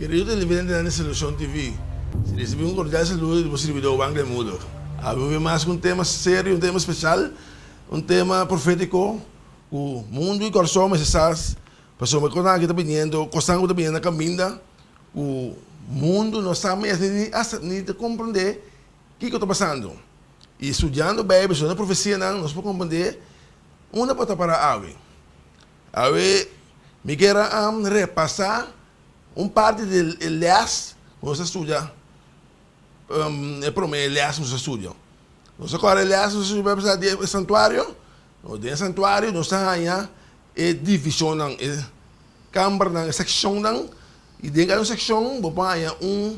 Kerido televidentenan di Solucion TV, ricibi un cordial saludo di bo sirbidor Juan Glemudo. Awe bo bin mas cu un tema serio, un tema special, un tema profetico cu mundo y Corsou mester sa pasobra cosnan aki ta biniendo, cosnan cu ta biniendo na caminda cu mundo no sa mes ni hasta ni ta comprende kico ta pasando. Y studiando Bijbel, studiando profecianan nos por comprende unda bo ta para awe. Awe mi kier a repasá un parti di e lès ku nos a studia, e promé lès ku nos a studia. Nos a kòrda e lès ku nos a studia pasá di e santuario? Den e santuario nos ta haña e divishonnan, e kambernan, e sekshonnan, i den kada un sekshon bo por haña un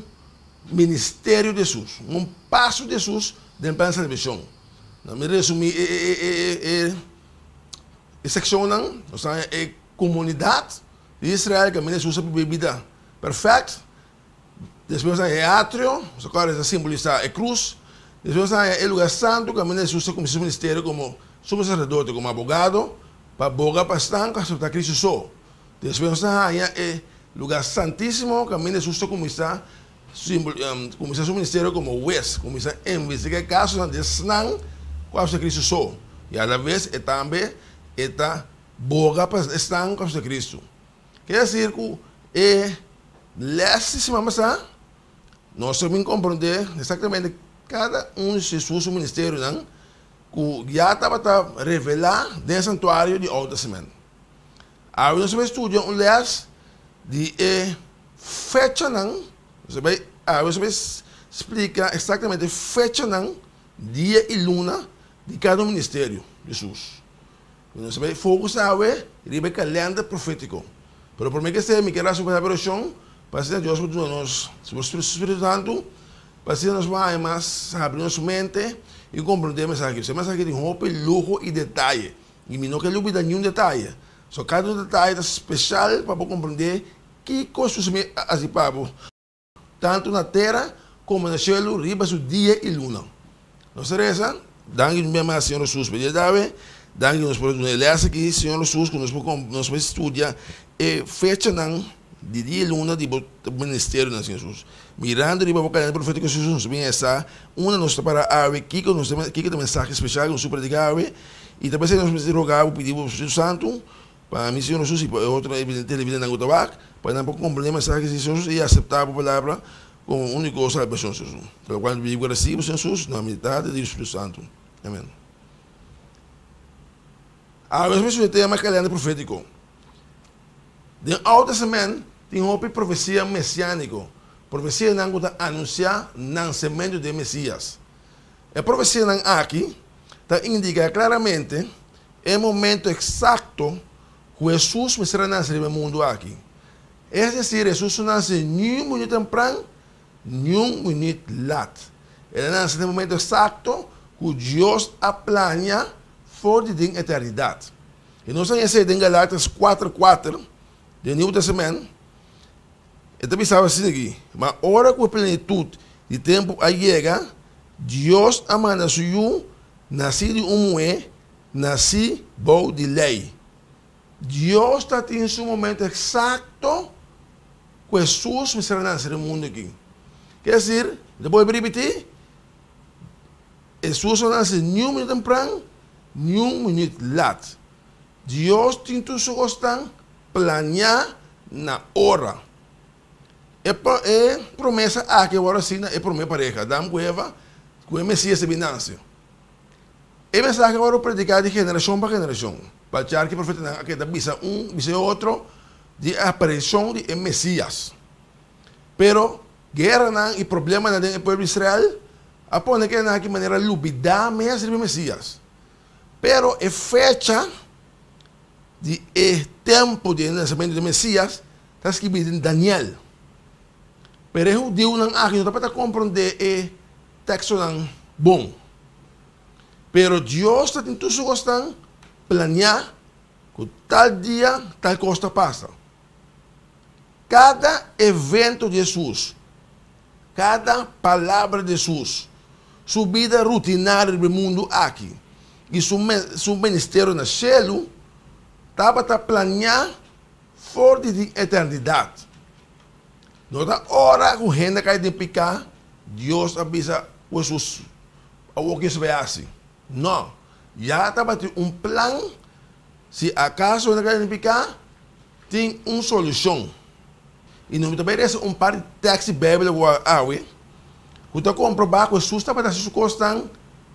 ministerio di Hesus, un paso di Hesus den plan di salbashon. Mi resumí e. E sekshonnan, nos ta haña e komunidat di Israel kaminda Hesus a biba e bida pèrfèkt. Despues nos ta haña e atrio, nos ta kòrda ta simbolisá e krus. Despues nos ta haña e lugá santu kaminda Hesus a kuminsá su ministerio komo sumo saserdote, komo abogado pa boga pa esnan ku a aseptá Kristu so. Despues nos ta haña e lugá santísimo kaminda Hesus ta kuminsá kuminsá su ministerio komo hues, kuminsá investigá e kasonan di esnan ku a hasi Kristu so, i alaves e tambe e ta boga pa esnan ku a hasi Kristu. Ke desir ku e lès di siman pasá nos a bin komprondé eksaktamente kada un di Hesus su ministerionan ku ya tabata revelá den e santuario di Oude Testament. Awe nos a bai studia un lès di e fechanan, nos a bai awe nos a bai splika eksaktamente fechanan, dia i luna di kada un ministerio di Hesus. Nos a bai fokus awe riba e kalènder profétiko. Pero promé ke esei mi kier hasi un palabra di orashon pa asina Dios por duna nos su Spiritu Santu pa asina nos por haña mas habri nos mente i komprondé e mensahe aki. E mensahe aki tin hopi luho i detaye i mi no ke lubida niun detaye. So kada un detaye ta speshal pa bo komprondé Kiko Hesus mi a hasi pa bo, tantu na tera komo na shelu, riba su dia i luna? Nos ta resa, Danki un bia mas, Señor Hesus, pa e dia djawe. Danki ku nos por a duna e lès aki, Señor Hesus, ku nos por nos por studia e fechanan di dia i luna di bo ministerionan, Señor Hesus. Mirando riba bo kalenda profétiko, Hesus, nos ta bin a sa unda nos ta para awe, kiko nos ta kiko ta e mensahe spesial ku nos ta prediká awe, i ta p'esei nos mester roga bo, pidi bo Spiritu Santu, Pa mi, Señor Hesus, i pa e otro televidentenan ku ta wak, pa nan por komprendé mensahe di Señor Hesus i aseptá bo palabra komo úniko salbashon, Señor Hesus. Pa lokual mi pidi gradesí bo, Señor Hesus, na nòmber di Tata, di Yu i Spiritu Santu. Amèn. Awe nos ta studia tema kalènder profétiko. Den Oude Testament tin hopi profesia mesiániko, profesianan ku ta anunsiá nansementu di e Mesias. E profesianan aki ta indiká klaramente E momento eksakto ku Hesus mester a nase riba e mundu aki. Es desir, Hesus no nase niun minüt tempran, niun minüt lat. El a nase na e momento eksakto ku Dios a plania for di den eternidat. I nos a haña esei den Galatas kuater kuater den Nieuw Testament. E ta bisa asina aki, Ma ora ku e plenitut di tempu a yega, Dios a manda su Yu, nasí di un muhé, Nasí bou di lei. Dios ta tin su momento eksakto ku Hesus mester a nase den mundu aki. Ke desir, mi ta bolbe ripití, Hesus no nase niun minüt tempran, niun minüt lat. Dios tin tur su kosnan planiá na ora. E e promesa aki a wòrdu hasi na e promé pareha, Adam ku Eva, ku e Mesias ta bin nase. E mensahe a wòrdu prediká di generashon pa generashon. Patriarka i profetanan a keda bisa un bisa e otro di e aparishon di e Mesias. Pero gueranan i problemanan den e pueblo di Israel a pone ku nan aki manera lubidá mes riba e Mesias. Pero e fecha di e tempu di e nasementu di e Mesias ta skibí den Daniel. Pero e hudiunan aki no tabata komprondé e tekstonan bon. Pero Dios ta tin tur su kosnan planeá ku tal dia tal kos ta pasa. Kada evento di Hesus, kada palabra di Hesus, su bida rutinario riba e mundu aki i su su ministerio na shelu tabata planeá for di den eternidat. No ta ora ku hende a kai den piká, Dios a bisa ku Hesus, Awor ke esei bai hasi? No. Ya tabatin un plan, si akaso hende a kai den piká, tin un solushon. I nos ta bai resa un par di tèks di Beibel awe ku ta komprobá ku Hesus tabata hasi su kosnan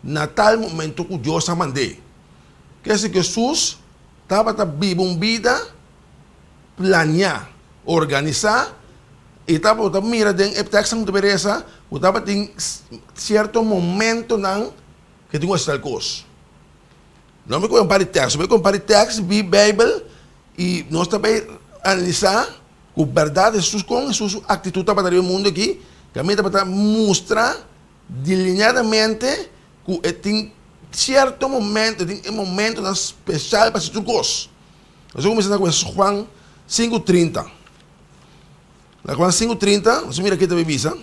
na tal momento ku Dios a mand'é. Kese ku Hesus tabata biba un bida planiá, organisá, i tabata mira den e tèkstnan ku ta bai resa ku tabatin sierto momentonan ku tin ku hasi tal kos. Nos bai kohe un par di tèks, nos bai kohe un par di tèks di Beibel i nos ta bai analisá ku bèrdat Hesus, kon Hesus su aktitut tabata riba e mundu aki, kaminda tabata mustra delineadamente ku e tin sierto momento, e tin e momentonan spesial pa hasi tur kos. Nos a kuminsá na ku Juan 5:30. Na Juan 5:30, nos a mira ke ta bai bisa.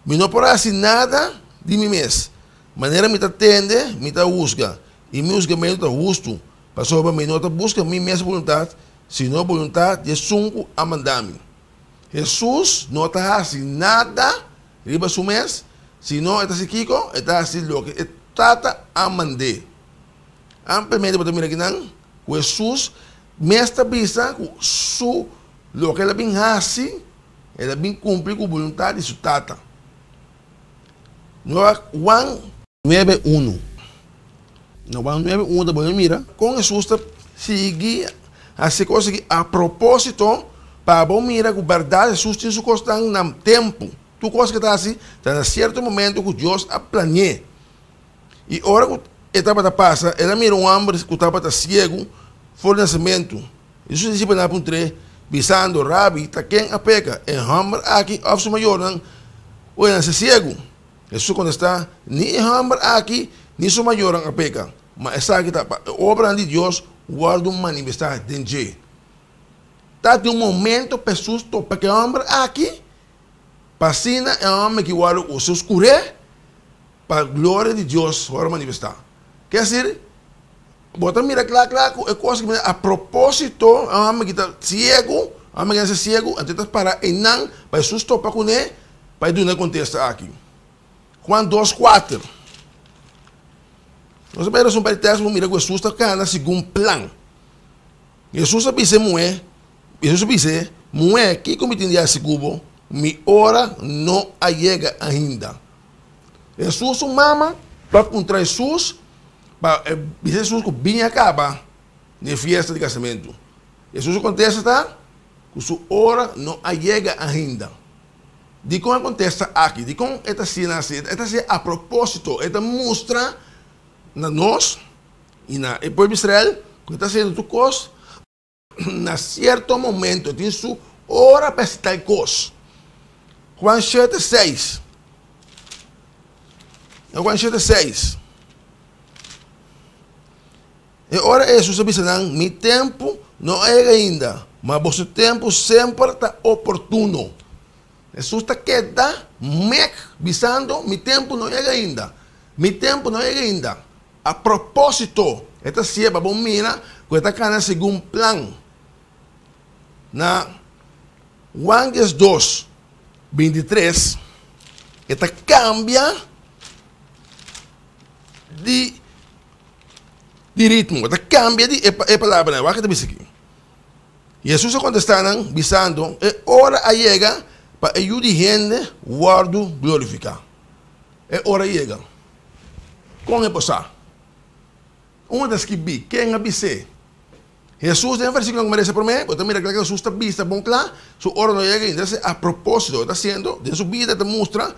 Mi no por hasi nada di mi mes. Manera mi ta tende, mi ta husga, i mi husgamentu ta hustu, pasobra mi no ta buska mi mes boluntat, sino boluntat di esun ku a manda mi. Hesus no ta hasi nada riba su mes, sino e ta hasi kiko? E ta hasi loke e Tata a mand'é. Ampliamente bo ta mira kinan ku Hesus mes ta bisa ku su loke el a bin hasi, El a bin kumpli ku boluntat di su Tata. Nueva Juan 9:1. Na Juan 9:1 ta bo mira kon Hesus ta sigui hasi kos aki a propósito pa bo mira ku bèrdat Hesus tin su kosnan na tempu. Tur kos ke ta hasi ta na sierto momento ku Dios a plani'é. I ora ku e tabata pasa, el a mira un hòmber ku tabata siegu for di nasementu. I su disipelnan a puntr'é, bisando, Rabi, ta ken a peka, e hòmber aki òf su mayornan, ku e nase siegu? Hesus a kontestá, Ni e hòmber aki ni su mayornan a peka, ma esaki ta pa e obranan di Dios wòrdu manifestá den dje. Ta tin un momento pa Hesus topa ku e hòmber aki, pa asina e hòmber ki wòrdu usa skur'é pa gloria di Dios wòrdu manifestá. Ke esir, Bo ta mira kla kla ku e kos ki a propósito e hòmber ki ta siegu, e hòmber ki nase siegu, anto e ta para einan pa Hesus topa kuné pa e duna e kontesta aki. Juan 2:4. Nos a bai rason pa e tèks bo mira ku Hesus ta kana segun plan. Hesus a bisa e muhé, Hesus a bis'é, Muhé, kiko mi tin di hasi ku bo? Mi ora no a yega ainda. Hesus su mama ta puntra Hesus Pa e bisa Hesus ku biña a kaba na e fiesta di kasamentu. Hesus su kontesta ta ku su ora no a yega ainda. Dikon e kontesta aki? Dikon e ta asina hasi? E ta hasi a propósito. E ta mustra na nos i na e pueblo di Israel ku e ta hasiendo tur kos Na sierto momento tin su ora pa hasi tal kos. Juan 7:6. Juan 7:6. E ora Hesus a bisa nan, Mi tempu no a yega ainda, ma boso tempu semper ta oportuno. Hesus ta keda mek bisando, Mi tempu no a yega ainda. Mi tempu no a yega ainda. A propósito, e ta siña pa bo mira ku e ta kana segun plan. Na Juan 12, 23, e ta kambia di di ritmo, e ta kambia di e palabranan. Wak ke ta bisa aki. Hesus a kontestá nan, bisando, E ora a yega pa e Yu di hende wòrdu glorifiká. E ora a yega. Kon e por sa? Unda ta skibí? Ken a bis'é? Hesus den e versíkulonan ku mi a lesa promé, bo ta mira kla ku Hesus ta bisa bon kla, su ora no yega ainda. Esei a propósito, e ta hasiendo den su bida, e ta mustra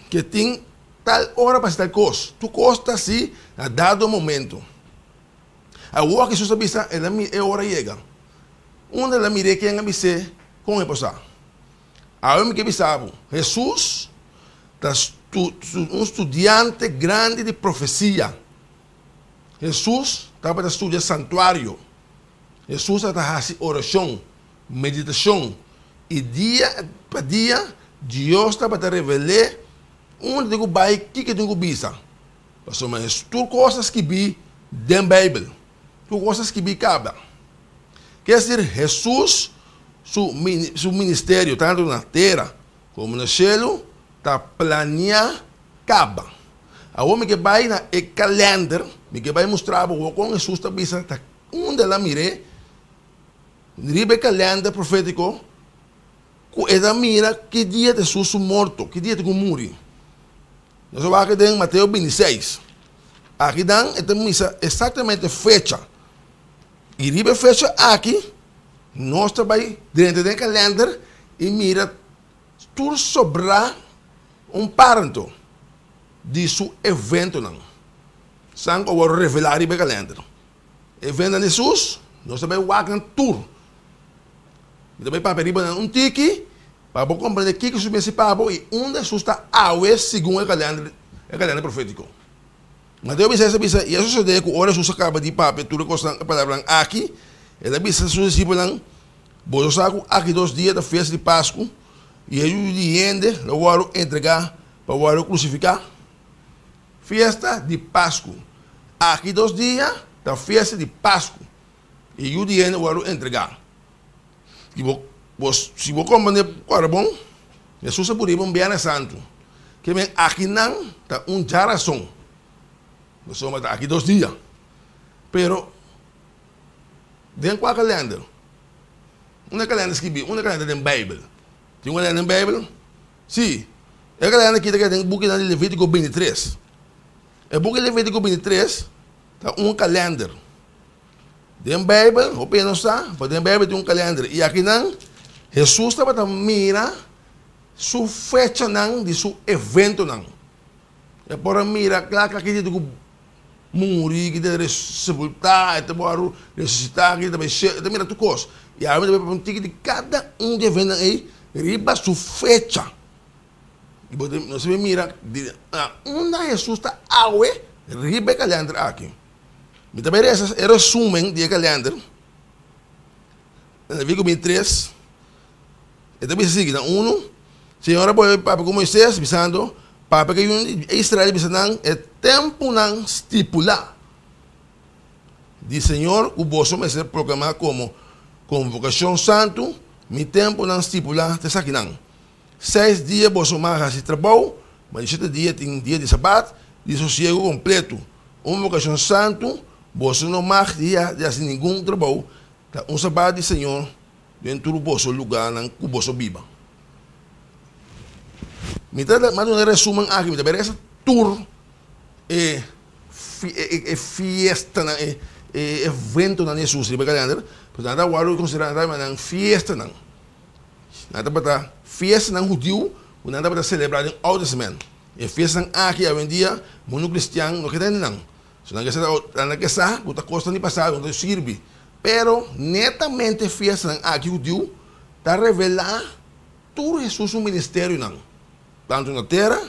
ku e tin tal ora pa hasi tal kos. Tur kos ta hasi na dado momento. Awor Hesus a bisa, el a mira e ora yega. Unda el a mir'é? Ken a bis'é? Kon e por sa? Awe mi ke bisa bo, Hesus ta un studiante grandi di profesia. Hesus tabata studia santuario. Hesus tabata hasi orashon, meditashon, i dia pa dia Dios tabata revel'é unda tin ku bai, kiko tin ku bisa. Pasobra tur kos ta skibí den Beibel. Tur kos ta skibí kaba. Ke esir, Hesus. su su ministerio tantu na tera komo na shelu ta planiá kaba. Awor mi ke bai na e kalènder, mi ke bai mustra bo awor kon Hesus ta bisa ta unda el a mir'é riba e kalènder profétiko ku e ta mira ki dia ta Hesus su morto, ki dia e tin ku muri. Nos a wak den Mateo bintiseis. Akinan e ta misa eksaktamente fecha. I riba e fecha aki nos ta bai drenta den e kalènder i mira tur sobrá un parento di su eventonan. San ku a wòrdu revelá riba e kalènder. Eventonan di Hesus, nos ta bai wak nan tur. Mi ta bai papia riba nan un tiki pa bo komprendé kiko Hesus mester pa bo i unda Hesus ta awe segun e kalènder, e kalènder profétiko. Mateo bisa, a bisa, I a sosodé ku ora Hesus a kaba di papia tur e kosnan, e palabranan aki, el a bisa su disipelnan, Boso sa ku aki dos dia ta fiesta di Pasku, i e Yu di hende lo wòrdu entregá pa wòrdu krusifiká. Fiesta di Pasku. Aki dos dia ta fiesta di Pasku, i e Yu di hende wòrdu entregá. Si bo, bo, si bo komprendé kòrda bon, Hesus a pudi riba un Bièrnè Santu. Ke men akinan ta un djarason. Pasobra ta aki dos dia. Pero den kua kalènder? Unda e kalènder skibí? Unda e kalènder den Beibel? Tin un kalènder den Beibel? Sí. E kalènder aki ta keda den bukinan di Levítiko bintitres. E buki Levítiko bintitres ta un kalènder. Den Beibel, hopi hende no sa, pero den Beibel tin un kalender. I akinan Hesus tabata mira su fechanan di su eventonan. E por a mira kla kla ki dia ku muri, ki dia ta sepultá, e ta wòrdu resusitá, ki dia ta bai shelu, e ta mira tur kos. I awe mi ta bai papia un tiki di kada un di e eventonan ei riba su fecha. I bo ta, nos ta bai mira di unda Hesus ta awe riba e kalender aki. Mi ta bai resa e resumen di e kalender. Na Levítico 23, e ta bisa sigui, na unu, Señor a pone papia ku Moisés, bisando, Papia ku e yu di Israel bisa nan e tempunan stipulá di Señor ku boso mester proklamá komo konvokashon santu, mi tempunan stipulá ta esakinan, Seis dia boso mag hasi trabou, ma di shete dia tin dia di sabat di sosiegu kompletu, un vokashon santu, boso no mag di hasi ningun trabou, ta un sabat di Señor den tur boso lugánan ku boso biba. Mi ta manda un resumen aki, mi ta bai resa tur e e fiestanan, e eventonan di Hesus riba e kalender, pasobra nan ta wòrdu konsiderá nan fiestanan. Nan tabata fiestanan hudiu ku nan tabata selebrá den Oud Testament. E fiestanan aki awendia mundu kristian no keda nan. So nan ke sa nan ke sa ku ta kosnan di pasado no ta sirbi. Pero netamente fiestanan aki hudiu ta revelá tur Hesus su ministerionan, tantu na tera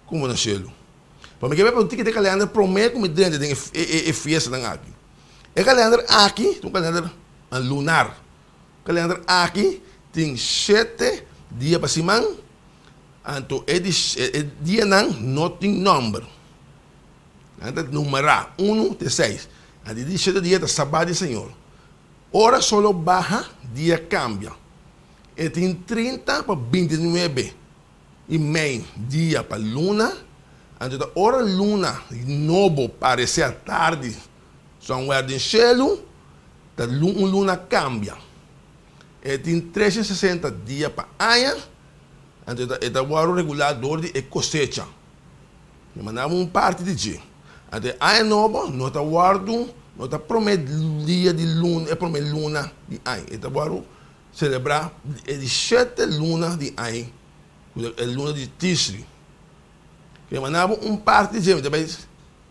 komo na shelu. Pa mi ke bai pa un tiki di e kalender promé ku mi drenta den e fiestanan aki. E kalender aki ta un kalender lunar. Kalender aki tin shete dia pa siman, anto e di e dianan no tin nòmber. Nan ta numerá unu te seis. Anto e di shete dia ta Sabat di Señor. Ora solo baha, dia kambia. E tin 30 pa 29 i mei dia pa luna, anto ta ora luna nobo paresé atardi somewhere den shelu, Ta un luna kambia. E tin 360 dia pa aña, anto e ta wòrdu regulá dor di e kosecha. Mi manda bo un parti di dje. Anto e aña nobo no ta wòrdu, no ta promé dia di luna, e promé luna di aña. E ta wòrdu selebrá e di shete luna di aña, ku ta e luna di Tishri. Mi manda bo un parti di dje, mi ta bai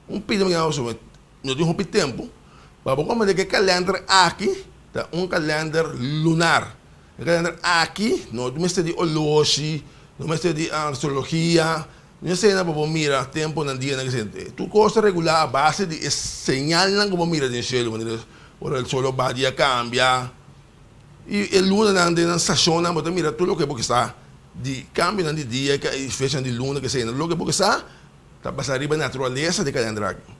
un pida mi keda pasobra no tin hopi tempu pa bo komprende ku e kalender aki ta un kalender lunar. E kalender aki no mester di oloshi, no mester di astrologia, no esei pa bo mira tempunan, dianan kese. Tur kos ta regulá a base di e señalnan ku bo mira den shelu, manera ora el sol a baha dia kambia i e lunanan den nan stashonnan bo ta mira tur loke bo ke sa di kambionan di dia i fechanan di luna kese. Loke bo ke sa Ta basá riba naturalesa di kalender aki.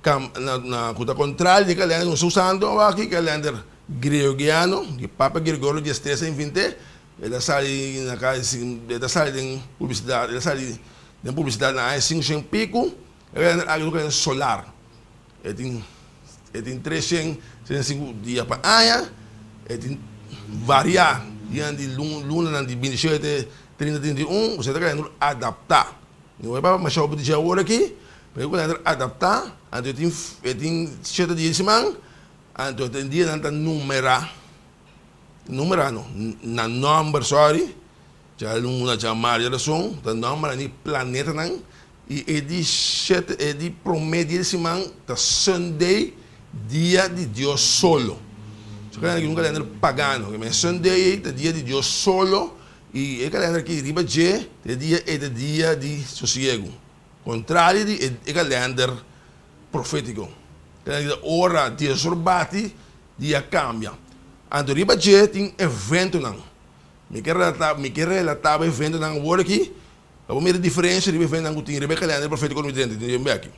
Kam na na ku ta kontrario di e kalender ku nos ta usando awor aki, kalender Gregoiano, di Papa Gregorio diestres a invent'é, el a sali na el a sali den publisidat, el a sali den publisidat na aña sinkoshen piku. E kalender aki ta un kalender solar. E tin e tin 365 dia pa aña, e tin variá dianan di lunanan di 27, 30, 31, osea ta kalender adaptá. Mi no bai papia masha hopi di dje awor aki, pero e kalender adaptá, anto e tin e tin shete dia di siman, anto e dianan ta numerá, numerá no, na nòmber sòri, djaluna, djamar, djarason, ta nòmber di planetanan I e di shete, e di promé dia di siman ta Sunday, dia di Dios solo. So kalender aki un kalender pagano. Ke men Sunday ei ta dia di Dios solo i e kalender aki riba dje ta e dia ei ta dia di sosiegu. Kontrario di e kalender profétiko. Kalender aki ta ora dies or bati, dia kambia. Anto riba dje tin eventonan. Mi ke relata, mi ke relatá bo eventonan awor aki. Pa bo mira diferensia riba e vennan ku tin riba e kalender profétiko no drenta tin aki.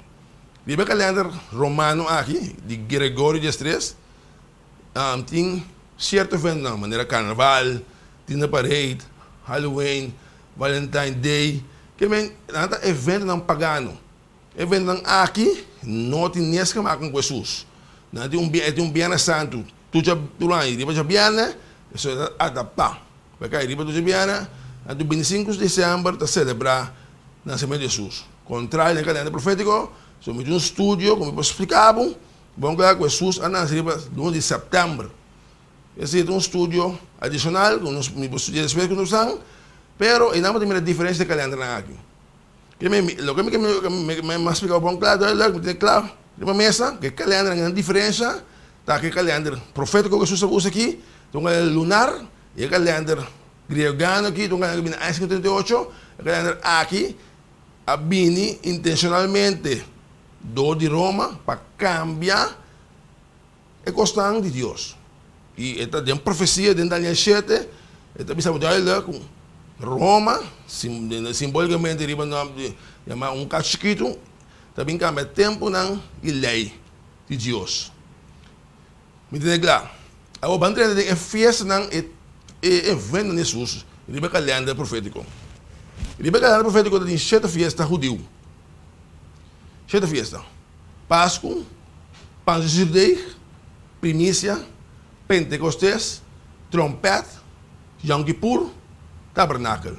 Riba e kalender romano aki di Gregorio diestres tin sierto eventonan manera karnaval, Dinner Parade, Halloween, Valentine Day, ke men nan ta eventonan pagano. E eventonan aki no tin nes ke maken ku Hesus. Nan tin un e tin un Biernes Santu tur tur aña riba djabièrnè, eso e ta adaptá. Pa kai riba tur djabièrnè, anto 25 di desèmber ta selebrá nasementu di Hesus. Kontrario na e kalender profétiko, so mi tin un studio ku mi por splika bo bon kla ku Hesus a nase riba luna di sèptèmber. Esei ta un studio adishonal ku nos mi por studia despues ku nos san, pero einan bo ta mira diferensia di e kalendernan aki. Ke mi loke mi ke mi a splika bo bon kla duidelijk, mi tene kla riba mesa ku e kalendernan nan diferensia ta ku e kalender profétiko ku Hesus a usa aki ta un kalender lunar i e kalender griegano aki ta un kalender ku bini aña 538. E kalender aki a bini intenshonalmente dor di Roma pa kambia e kosnan di Dios. I e ta den profesia den Daniel shete, e ta bisa bo duidelijk ku Roma, simbolikamente riba nòmber di yama un kachu chikitu, ta bin kambia tempunan i lei di Dios. Mi tene kla. Awor ban drenta den e fiestanan, e eventonan di Hesus riba e kalender profétiko. Riba e kalender profétiko ta tin shete fiesta hudiu. Shete fiesta. Pasku, Pan di Zuurdeeg, Primisia, Pentekostes, Trompèt, Yom Kippur, Tabernakel.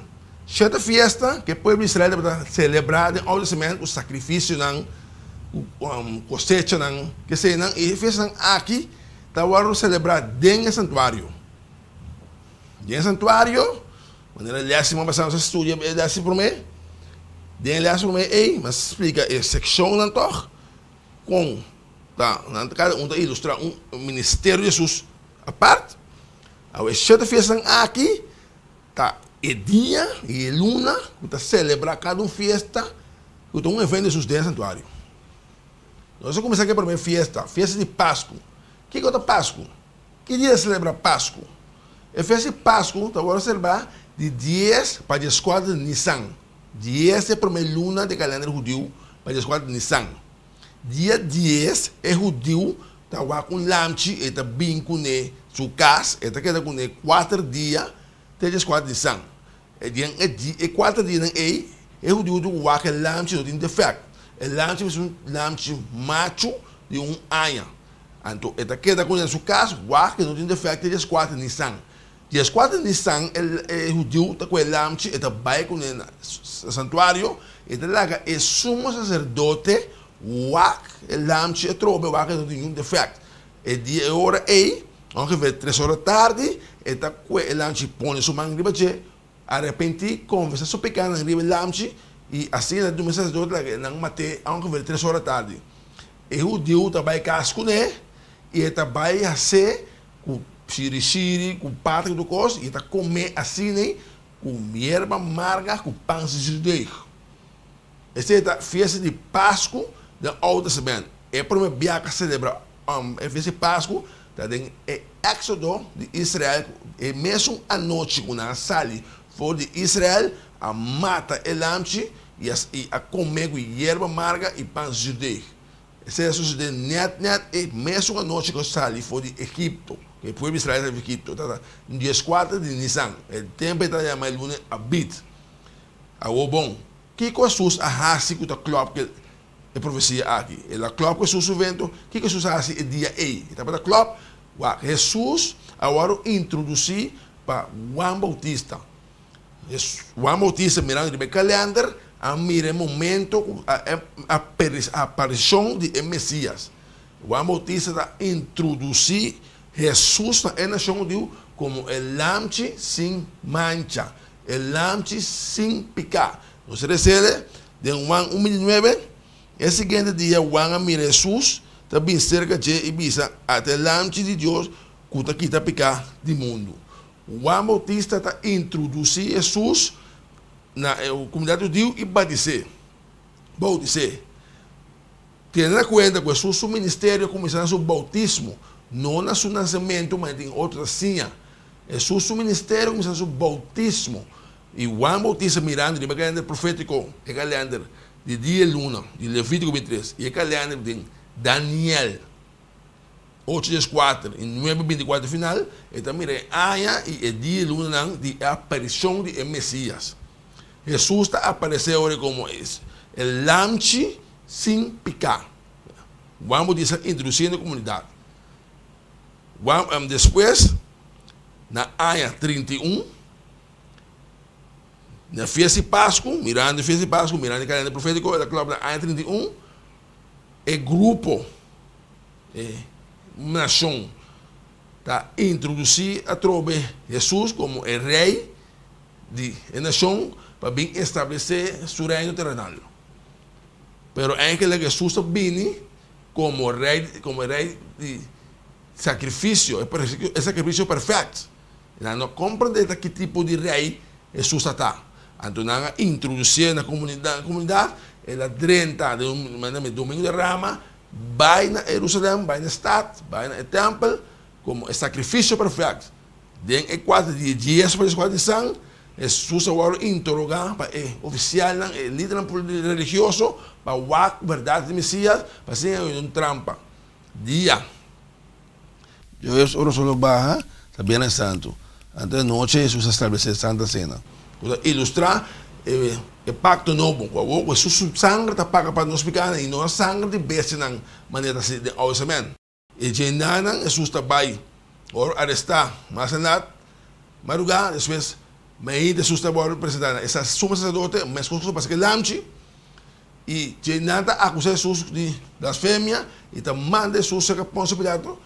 Shete fiesta ku e pueblo di Israel tabata selebrá den Oude Testament ku sakrifisionan, ku kosechanan, kesenan. I e fiestanan aki ta wòrdu selebrá den e santuario. Den e santuario, manera lès siman pasá nos a studia e lès di promé, den e lès promé ei mi a splika e sekshonnan tòg. Kon ta nan kada un ta ilustrá un ministerio di Hesus apart. Awe e shete fiestanan aki ta e dia i e luna ku ta selebrá kada un fiesta ku ta un evento di Hesus den e santuario. Nos a kuminsá ku e promé fiesta, fiesta di Pasku. Kiko ta Pasku? Ki dia ta selebrá Pasku? E fiesta di Pasku ta wòrdu selebrá di dies pa dieskuater di Nisan. Dies ta e promé luna di e kalender hudiu pa 14 di Nisan. Dia dies e hudiu ta wak un lamchi, e ta bin kuné su kas, e ta keda kuné kuater dia te 14 di Nisan. E den e e kuater dianan ei e hudiu ta wak e lamchi no tin defèkt. E lamchi mester un lamchi machu di un aña. Anto e ta keda kuné na su kas, wak e no tin defèkt te 14 di Nisan. 14 Nisan e hudiu ta kohe lamchi, e ta bai kuné na santuario, e ta laga e sumo saserdote wak e lamchi atrobe, wak e no tin niun defèkt. E dia e ora ei, ongeveer tres ora tardi, e ta kohe e lamchi pone su man riba dje, arepentí, konfesá su pekánan riba e lamchi, i asina e saserdote laga nan mat'é ongeveer tres ora tardi. E hudiu ta bai kas kuné i e ta bai has'é ku shirishiri, ku pata ku tur kos, i e ta kom'é asin'ei ku yerba marga ku pan sin zuurdeeg. Esei ta fiesta di Pasku den Oude Testament. E promé bia ku a selebrá e fiesta di Pasku ta den e Éksodo di Israel, ku e mesun anochi ku nan a sali for di Israel, a mata e lamchi i a kom'é ku yerba marga i pan zuurdeeg. Esei a sosodé nèt nèt e mesun anochi ku a sali for di Egipto. E pueblo di Israel a sali for Egipto tabata 14 di Nisan. E tempu ei tabata yama e luna Abid. Awor bon, kiko Hesus a hasi ku ta klòp ku e profesia aki? El a klòp ku Hesus su vento? Kiko Hesus a hasi e dia ei? E tabata klòp? Wak, Hesus a wòrdu introdusí pa Juan Boutista. Juan Boutista mirando riba e kalènder a mira e momento ku e aparishon di e Mesias. Juan Boutista ta introdusí Hesus na e nashon hudiu komo e Lamchi sin mancha, e Lamchi sin piká. Nos ta resele den Juan un 29, E siguiente dia Juan a mira Hesus ta bin serka dje i bisa, Ata e Lamchi di Dios ku ta kita piká di mundu. Juan Boutista ta introdusí Hesus na e komunidat hudiu i batis'é, boutis'é. Tene na kuenta ku Hesus su ministerio a kuminsá na su boutismo, no na su nasementu, ma e tin otro ta siña. Hesus su ministerio a kuminsá na su boutismo. I Juan Boutista mirando riba e kalender profétiko, e kalender di dia i luna di Levítiko 23 i e kalender den Daniel 8 14 i 9 24 final, e ta mira e aña i e dia i lunanan di e aparishon di e Mesias. Hesus ta aparesé ora komo e Lamchi sin piká. Juan Boutista a introdusí na e komunidat. Juan, despues, na aña 31, na fiesta di Pasku, mirando e fiesta di Pasku, mirando e kalender profétiko, el a klòp na aña 31, e grupo, e nashon, ta introdusí atrobe Hesus komo e Rei di e nashon pa bin establesé su reino terenal. Pero enkele Hesus ta bini komo Rei, komo e Rei di sakrifisio, e sakrifisio perfèkt. Nan no komprendé ta ki tipo di rei Hesus a ta. Anto nan a introdusié na komunidat, el a drenta den un manera mi Domingo di Rama, bai na Herusalèm, bai na e stat, bai na e tèmpel, komo e sakrifisio perfèkt. Den e kuater dia dies pa dieskuater di Nisan, Hesus a wòrdu interogá pa e ofisialnan, e lidernan religioso, pa wak bèrdat di Mesias, pa asina e no un trampa. Dia. Dios ora solo baha ta Biernes Santu. Anto e nochi Hesus a stablesé Santa Sena, ku ta ilustrá e pakto nobo, ku awor ku Hesus su sanger ta paga pa nos pikánan i no e sanger di bestianan manera ta hasi den Oude Testament. E djendanan Hesus ta bai ora arestá mas alat madrugá, despues mainta Hesus ta wòrdu presentá na e sumo saserdote, meskos ku pasa ku e lamchi. I dje nan ta akusá Hesus di blasfemia i ta manda Hesus serka Ponsio Pilato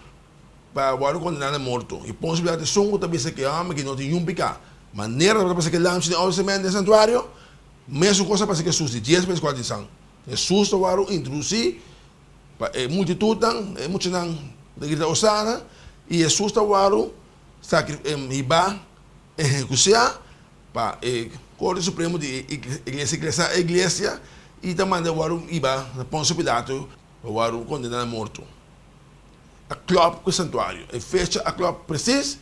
pa wòrdu kondená na morto. I Ponsio Pilato esun ku ta bisa ku e hòmber aki no tin niun piká. Manera tabata pasa ku e lamchi den Oude Testament den santuario, mesun kos a pasa ku Hesus di dies pa dieskuater di Nisan. Hesus ta wòrdu introdusí pa e multitutnan, e muchanan ta grita Hosana, i Hesus ta wòrdu hibá, ehekusiá Pa e Korte Supremo di e Iglesia Iglesia e Iglesia i ta manda wòrdu hiba na Ponsio Pilato pa wòrdu kondena na morto. A klòp ku e santuario. E fecha a klòp presis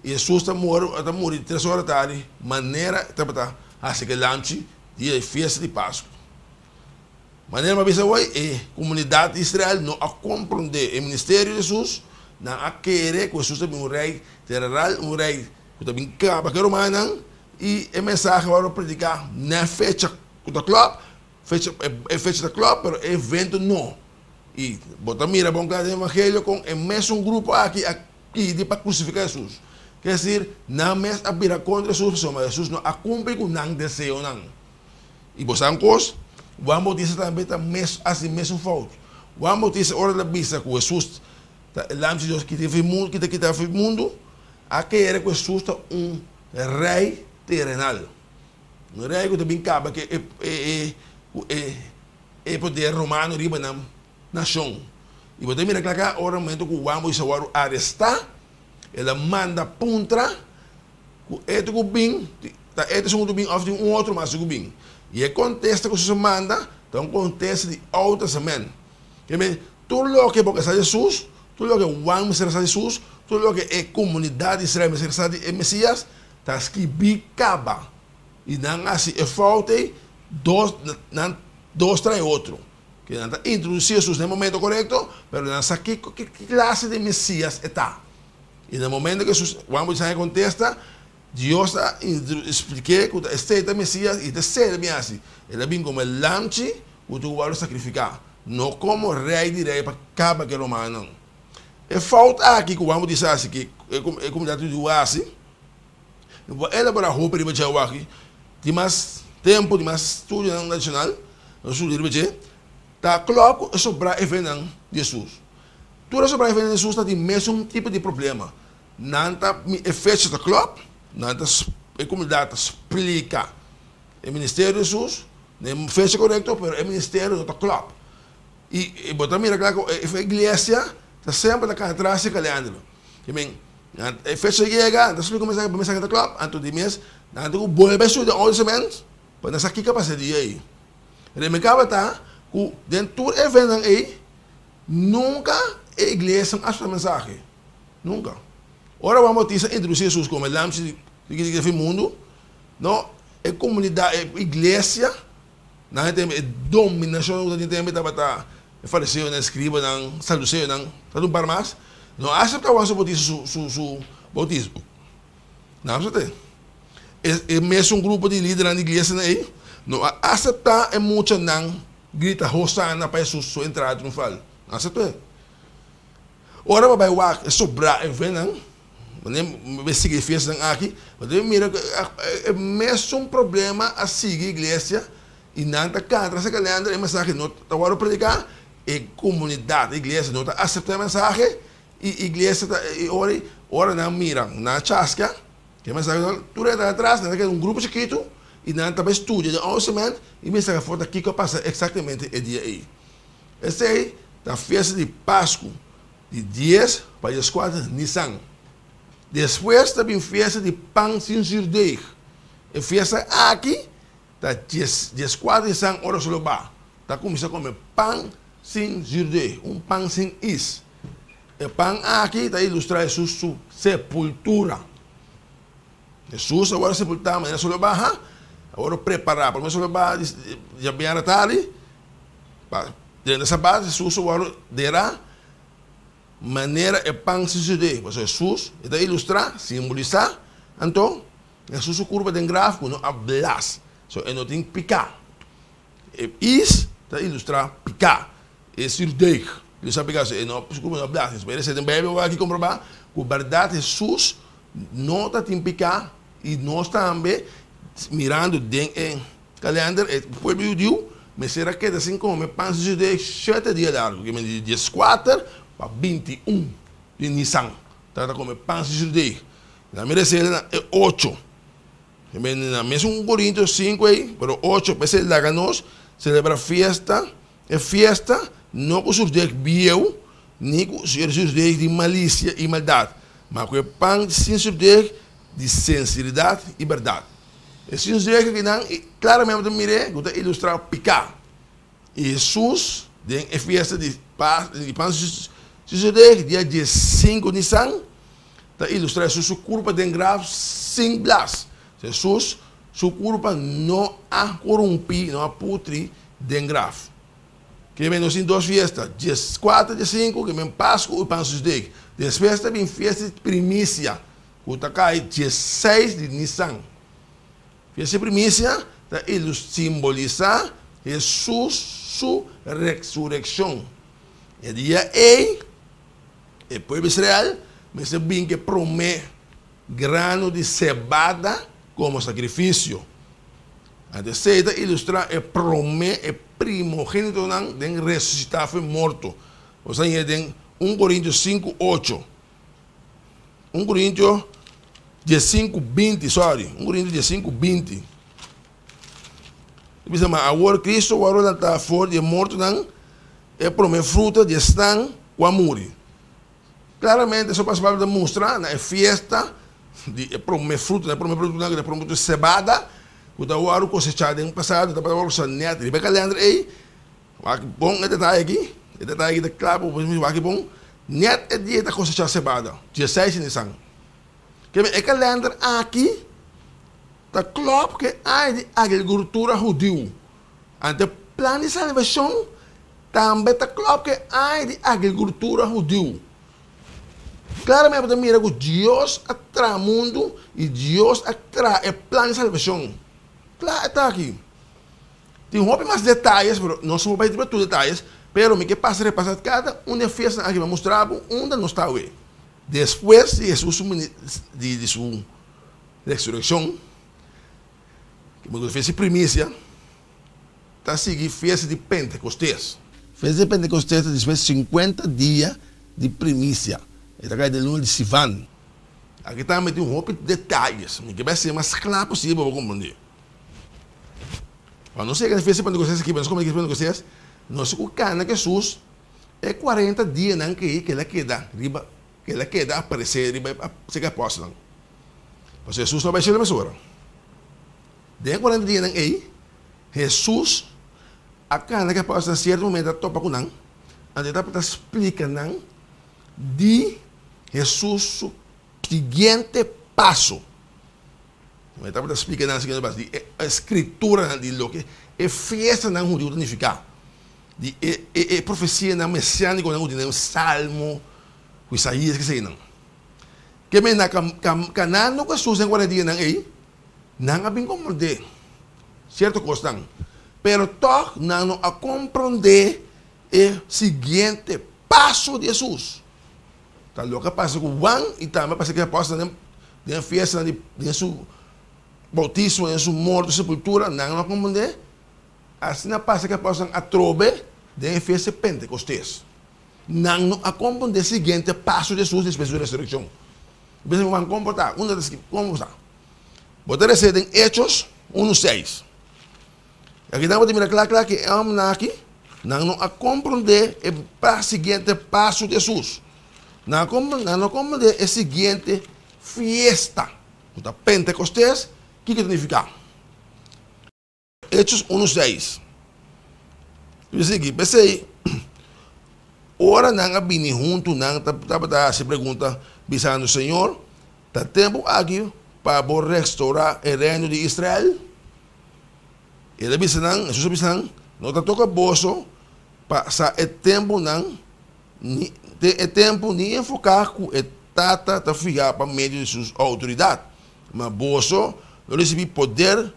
i Hesus ta mori ta muri tres ora tardi manera e tabata hasi ke lamchi di e fiesta di Pasku. Manera mi a bisa awor e komunidat di Israel no a komprondé e ministerio di Hesus, nan a kere ku Hesus ta bin un rei tereral, un rei ku ta bin kaba ku e romannan i e mensahe wòrdu prediká na e fecha ku ta klòp, fecha e fecha ta klòp pero e evento no. I bo ta mira bon kla den evangelio kon e mesun grupo aki a pidi pa krusifiká Hesus. Ke esir, nan mes a bira kontra Hesus pasobra Hesus no a kumpli ku nan deseonan. I bo sa un kos? Juan Boutista tambe ta mes hasi mesun fout. Juan Boutista ora el a bisa ku Hesus ta e Lamchi di Dios ki ta kita fi mundu, A kere ku Hesus ta un rei terenal, un rei ku ta bin kaba ku e poder romano riba nan nashon. I bo ta mira kla kla ora momento ku Juan Bautista wòrdu arestá, el a manda puntra ku e ta ku bin, ta e ta esun ku ta bin òf tin un otro mas ku bin. I e kontesta ku Hesus a manda ta un kontesta di Oude Testament. Tur loke bo ke sa di Hesus, tur loke Juan mester a sa di Hesus, tur loke e komunidat di Israel mester a sa di e Mesias, ta skibí kaba. I nan a hasi e fout ei dos, nan dos trae otro. Ke nan ta introdusí Hesus na e momento korekto, pero nan sa kiko, ki klase di Mesias e ta. I na momento ku Hesus, Juan Bautista haña kontesta, Dios a splik'é ku ta esei ta Mesias i ta esei el a bin hasi. El a bin komo e lamchi ku ta wòrdu sakrifiká, no komo rei di rei pa kaba ku e romanonan. E fout aki ku Juan Bautista hasi, ku e komunidat hudiu a hasi, mi por elaborá hopi riba dje awaki, tin mas tempu, tin mas studionan adishonal, nos studia riba dje, ta klòp ku e sobrá e fenan di Hesus. Tur e sobrá e fenan di Hesus ta tin mesun tipo di problema. Nan ta, e fecha ta klòp, nan ta, e komunidat ta splika e ministerio di Hesus na e fecha korekto, pero e ministerio no ta klòp. I bo ta mira kla ku e iglesia ta semper ta kana tras di e kalènder. I men, e fecha yega, nan ta splika un mensahe, e mensahe ta klòp, anto di mes nan ta ku bolbe studia Oude Testament pa nan sa kiko a pasa e dia ei. Remekaba ta ku den tur e eventonan ei, nunka e iglesia a aseptá e mensahe. Nunka. Ora Juan Bautista a introdusí Hesus komo e Lamchi di kita fin mundu, no, e komunidat, e iglesia, nan e tempu, e dominashon ku tabatin tempu tabata e fariseonan, e skribanan, saduseonan, tabata un par mas, no a aseptá Juan su Bautista su su su boutismo. Nan a asept'é. E e mesun grupo di lidernan di iglesianan ei no a aseptá e muchanan grita Hosana pa Hesus su entrada triunfal. Nan a asept'é. Ora bo bai wak e sobrá e vennan, manera mi bai sigui e fiestanan aki, bo ta mira ku e mesun problema a sigui iglesia i nan ta kanta tras e kalender, e mensahe no ta wòrdu prediká, e komunidat, e iglesia no ta aseptá e mensahe i iglesia ta i ora ora nan mira nan a chaska e mensahe tur e ta atras nan ta keda un grupo chikitu i nan ta bai studia den Oude Testament i mester afó ta kiko a pasa eksaktamente e dia ei. Esei ta fiesta di Pasku, di dies pa dieskuater Nisan. Despues ta bin fiesta di Pan sin Zurdeeg. E fiesta aki ta dieskuater Nisan ora su lo ba. Ta kuminsá kome pan sin zurdeeg, un pan sin is. E pan aki ta ilustrá Hesus su sepultura. Hesus a wòrdu sepultá manera su lo baha, a wòrdu prepará. Promé su lo baha djabièrnè tardi. Pa drenta Sabat, Hesus a wòrdu derá manera e pan sin sudé. Pasobra Hesus e ta ilustrá, simbolisá, anto Hesus su kurpa den graf ku no a blas, so e no tin piká. E is ta ilustrá piká, e surdeeg ilustrá piká, so e no su kurpa no a blas. Pero esei den Beibel bo aki komprobá ku bèrdat Hesus no ta tin piká i nos tambe mirando den e Kalender, e pueblo hudiu mester a keda sin kome pan sin sudé shete dia largu, ke men di dieskuater pa 21 di Nisan tabata kome pan sin sudé. Nan mira esei na e ocho, ke men na mesun Korintios sinku ei, pero ocho, p'esei laga nos selebra fiesta, e fiesta no ku surdek bieu ni ku surdek di malisia i maldat, ma ku e pan sin surdek di senseridat i bèrdat. E sinseria akinan klaramente bo ta mir'é ku ta ilustrá piká. I Hesus den e fiesta di di Pan Sinseria dia 15 Nisan ta ilustrá Hesus su kurpa den graf sin blas. Hesus su kurpa no a korumpí, no a putri den graf. Ke men nos tin dos fiesta, 14, 15 ke men Pasku i Pan Sinseria. Despues ta bin fiesta di Primisia. Ku ta kai 16 di Nisan. Fiesta di Primisia ta simbolisá Hesus su resurekshon. E dia ei, e pueblo Israel mester bin ku e promé grano di sebada komo sakrifisio. Anto esei ta ilustrá e promé, e primogénitonan den resusitá for morto. Bo sa hañ'é den un Korintio sinku, ocho. Un Corintio 15, 20, sorry. Un Corintio 15, 20. E bisa, ma awor Cristo wòrdu lantá for di e mortonan, e promé fruta di esnan ku a muri. Klaramente, eso pas Pablo ta mustra na e fiesta di e promé fruta, e promé produktonan, ku ta e promé produkto sebada, ku ta wòrdu kosechá den pasado, tabata wòrdu kosechá nèt riba e kalènder ei. Wak bon e detaye aki, e detaye aki ta kla pa bo mismo, wak bon, nèt e dia ta kosechá sebada, 16 Nisan. Keme e kalènder aki ta klòp ku e aña di agrikultura hudiu. Anto e plan di salbashon tambe ta klòp ku e aña di agrikultura hudiu. Klaramente bo ta mira ku Dios a traha mundu i Dios a traha e plan di salbashon. Kla e ta aki. Tin hopi mas detayes, pero nos no por bai riba tur detayes, pero mi ke pasa repasa kada un di e fiestanan aki pa mustra bo unda nos ta awe. Despues di Hesus su di su resurekshon, ke bo fiesta di primisia, ta sigui fiesta di Pentekostes. Fiesta di Pentekostes ta despues sinkuenta dia di primisia, e ta kai den luna di Sivan. Aki tambe tin hopi detayes, mi ke bai hasi mas kla posibel pa bo komprende. Pa nos yega na fiesta di Pentecostés aki, pa nos komprende fiesta di Pentecostés, nos ku kana ku Hesus e kuarenta dianan ku el a keda riba, ku el a keda aparesé riba e serka e apòstelnan. Pasobra Hesus no a bai shelu mesora. Den e kuarenta dianan ei, Hesus a kana ku e apòstelnan sierto momento a topa ku nan, anto e tabata splika nan di Hesus su siguiente paso. Mi tabata splika nan siguiente paso di e skrituranan di loke e fiestanan hudiu ta nifiká, di e e profesianan mesiánikonan ku tin den Salmo, ku Isaías, keseinan. Ke men na kanando ku Hesus den kuarenta dianan ei, nan a bin komprondé sierto kosnan, pero tòg nan no a komprondé e siguiente paso di Hesus. Ta loke a pasa ku Juan i tambe a pasa ku e apòstelnan den e fiestanan di den su boutismo, den su morto, sepultura, nan no a komprondé. Asina a pasa ku e apòstelnan atrobe den e fiesta di Pentekostes. Nan no a komprondé e siguiente paso di Hesus despues di su resurekshon. Bisa mi Juan, kon por ta? Unda ta skibí? Kon por ta? Bo ta resé den Hechos unu seis. Aki nan bo ta mira kla kla ku e hòmbernan aki nan no a komprondé e siguiente paso di Hesus. Nan nan no a komprondé e siguiente fiesta ku ta Pentekostes, kiko ta nifiká. Hechos unu seis. Mi sigui, p'esei ora nan a bini huntu nan tabata hasi pregunta bisando, Señor, ta tempu aki pa bo restourá e reino di Israel? El a bisa nan, Hesus a bisa nan, No ta toka boso pa sa e tempunan ni te e tempu ni enfoká ku e Tata ta fiha pa medio di su outoridat, ma boso lo risibí poder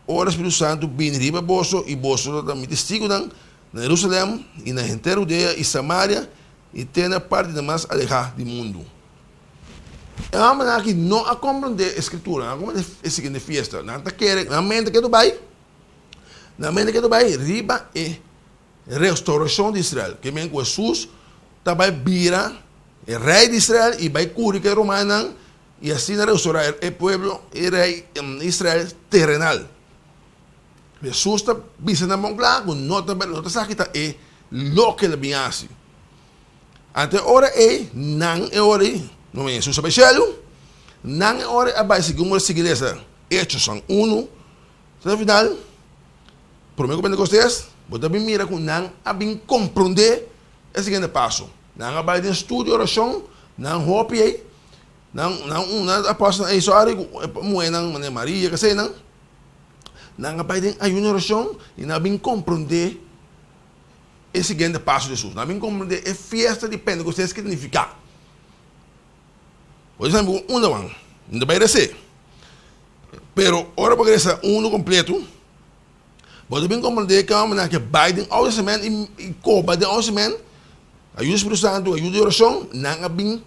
ora Spiritu Santu bini riba boso i boso lo ta mi testigunan na Herusalèm i na henter Hudea i Samaria i te na partinan mas alehá di mundu. E hòmbernan aki no a komprondé e Skritura, nan a komprondé e siguiente fiesta. Nan ta kere, nan mente ke ta bai, nan mente ke ta bai riba e restourashon di Israel. Ke men ku Hesus ta bai bira e rei di Israel i bai kuri ku e romanonan i asina restourá e pueblo, e rei Israel terenal. Hesus ta bisa nan bon kla ku no ta no ta sa kita e loke el a bin hasi. Anto e ora ei, nan e ora ei, no men Hesus a bai shelu, nan e ora ei a bai segun bo a sigui lesa Hechosnan unu, te na final, prome ku Pentecostes, bo ta bin mira ku nan a bin komprondé e siguiente paso. Nan a bai den studio orashon, nan hopi ei, nan nan un nan apòstelnan ei sòri ku e muhénan manera Maria keseinan, nan a bai den ayuno i orashon i nan a bin komprondé e siguiente paso di Hesus. Nan bin komprendé e fiesta di Pentecostés ke ta nifiká. Bo ta sabi ku unda wan, mi ta bai res'é. Pero ora bo resa unu kompletu, bo ta bin komprendé ke hòmbernan ke bai den Oude Testament i koba den Oude Testament, ayuda di Spiritu Santu, ayuda di orashon, nan a bin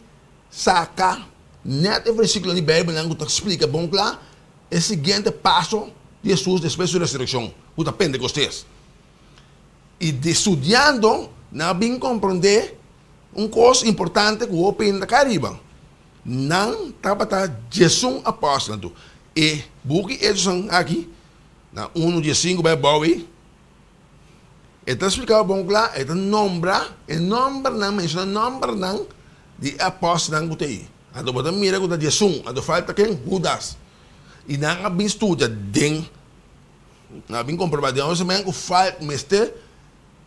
saka nèt e versíkulonan di Beibelnan ku ta splika bon kla e siguiente paso di Hesus despues di su resurekshon, ku ta Pentecostés. I di studiando nan a bin komprondé un kos importante ku hopi hende ta kai riba. Nan tabata diesun apòstel. Anto e buki Hechosnan aki, na unu diesinku bai abou ei, e ta splika bon kla, e ta nombra e nòmbernan, menshoná nòmbernan di e apòstelnan ku ta ei. Anto bo ta mira ku ta diesun, anto falta ken? Hudas. I nan a bin studia den. Nan a bin komprobá den oso men ku fal mester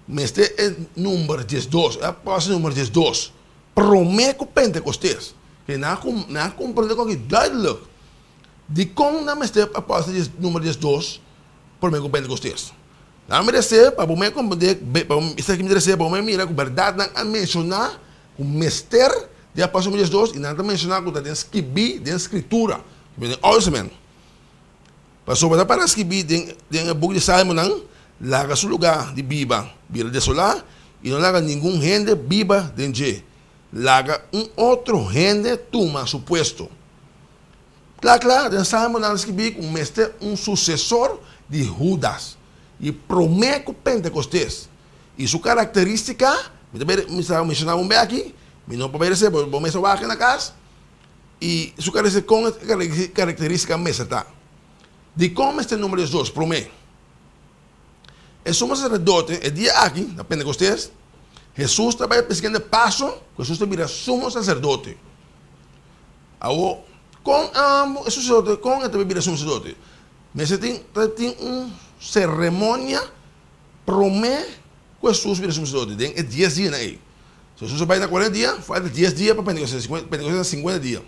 mester e number diesdos, e apòstel number diesdos, promé ku Pentekostes. Ke nan a nan a komprondé kon aki duidelijk dikon nan mester apòstel dies number diesdos promé ku Pentekostes. Nan a meresé pa bo men komprondé pa bo esaki mi ta resé pa bo men mira ku bèrdat nan a menshoná ku mester. di apòstel numero 12 i nan ta menshoná ku ta den skibí den Skritura, den Oude Testament. Pasobra ta para skibí den den e buki di Salmonan, Laga su lugá di biba bira desolá i no laga ningun hende biba den dje. Laga un otro hende tuma su puesto. Kla kla, den Salmonan ta skibí ku mester un susesor di Hudas i promé ku Pentekostes. I su karakterístika, mi ta bai mi sa menshoná un bek aki, mi no por bai resé, bo mester wak na kas, i su kon e karakterístika mester ta. Dikon mester nombra Hesus promé? E sumo saserdote, e dia aki, na Pentekostes, Hesus ta bai piskende paso ku Hesus ta bira sumo saserdote. Awor, kon e saserdote, kon e ta bai bira sumo saserdote? Mester tin, ta tin un seremonia promé ku Hesus bira sumo saserdote, den e dies dianan ei. So Hesus a bai na kuarenta dia, falta dies dia pa Pentekostes, Pentekostes ta sinkuenta dia.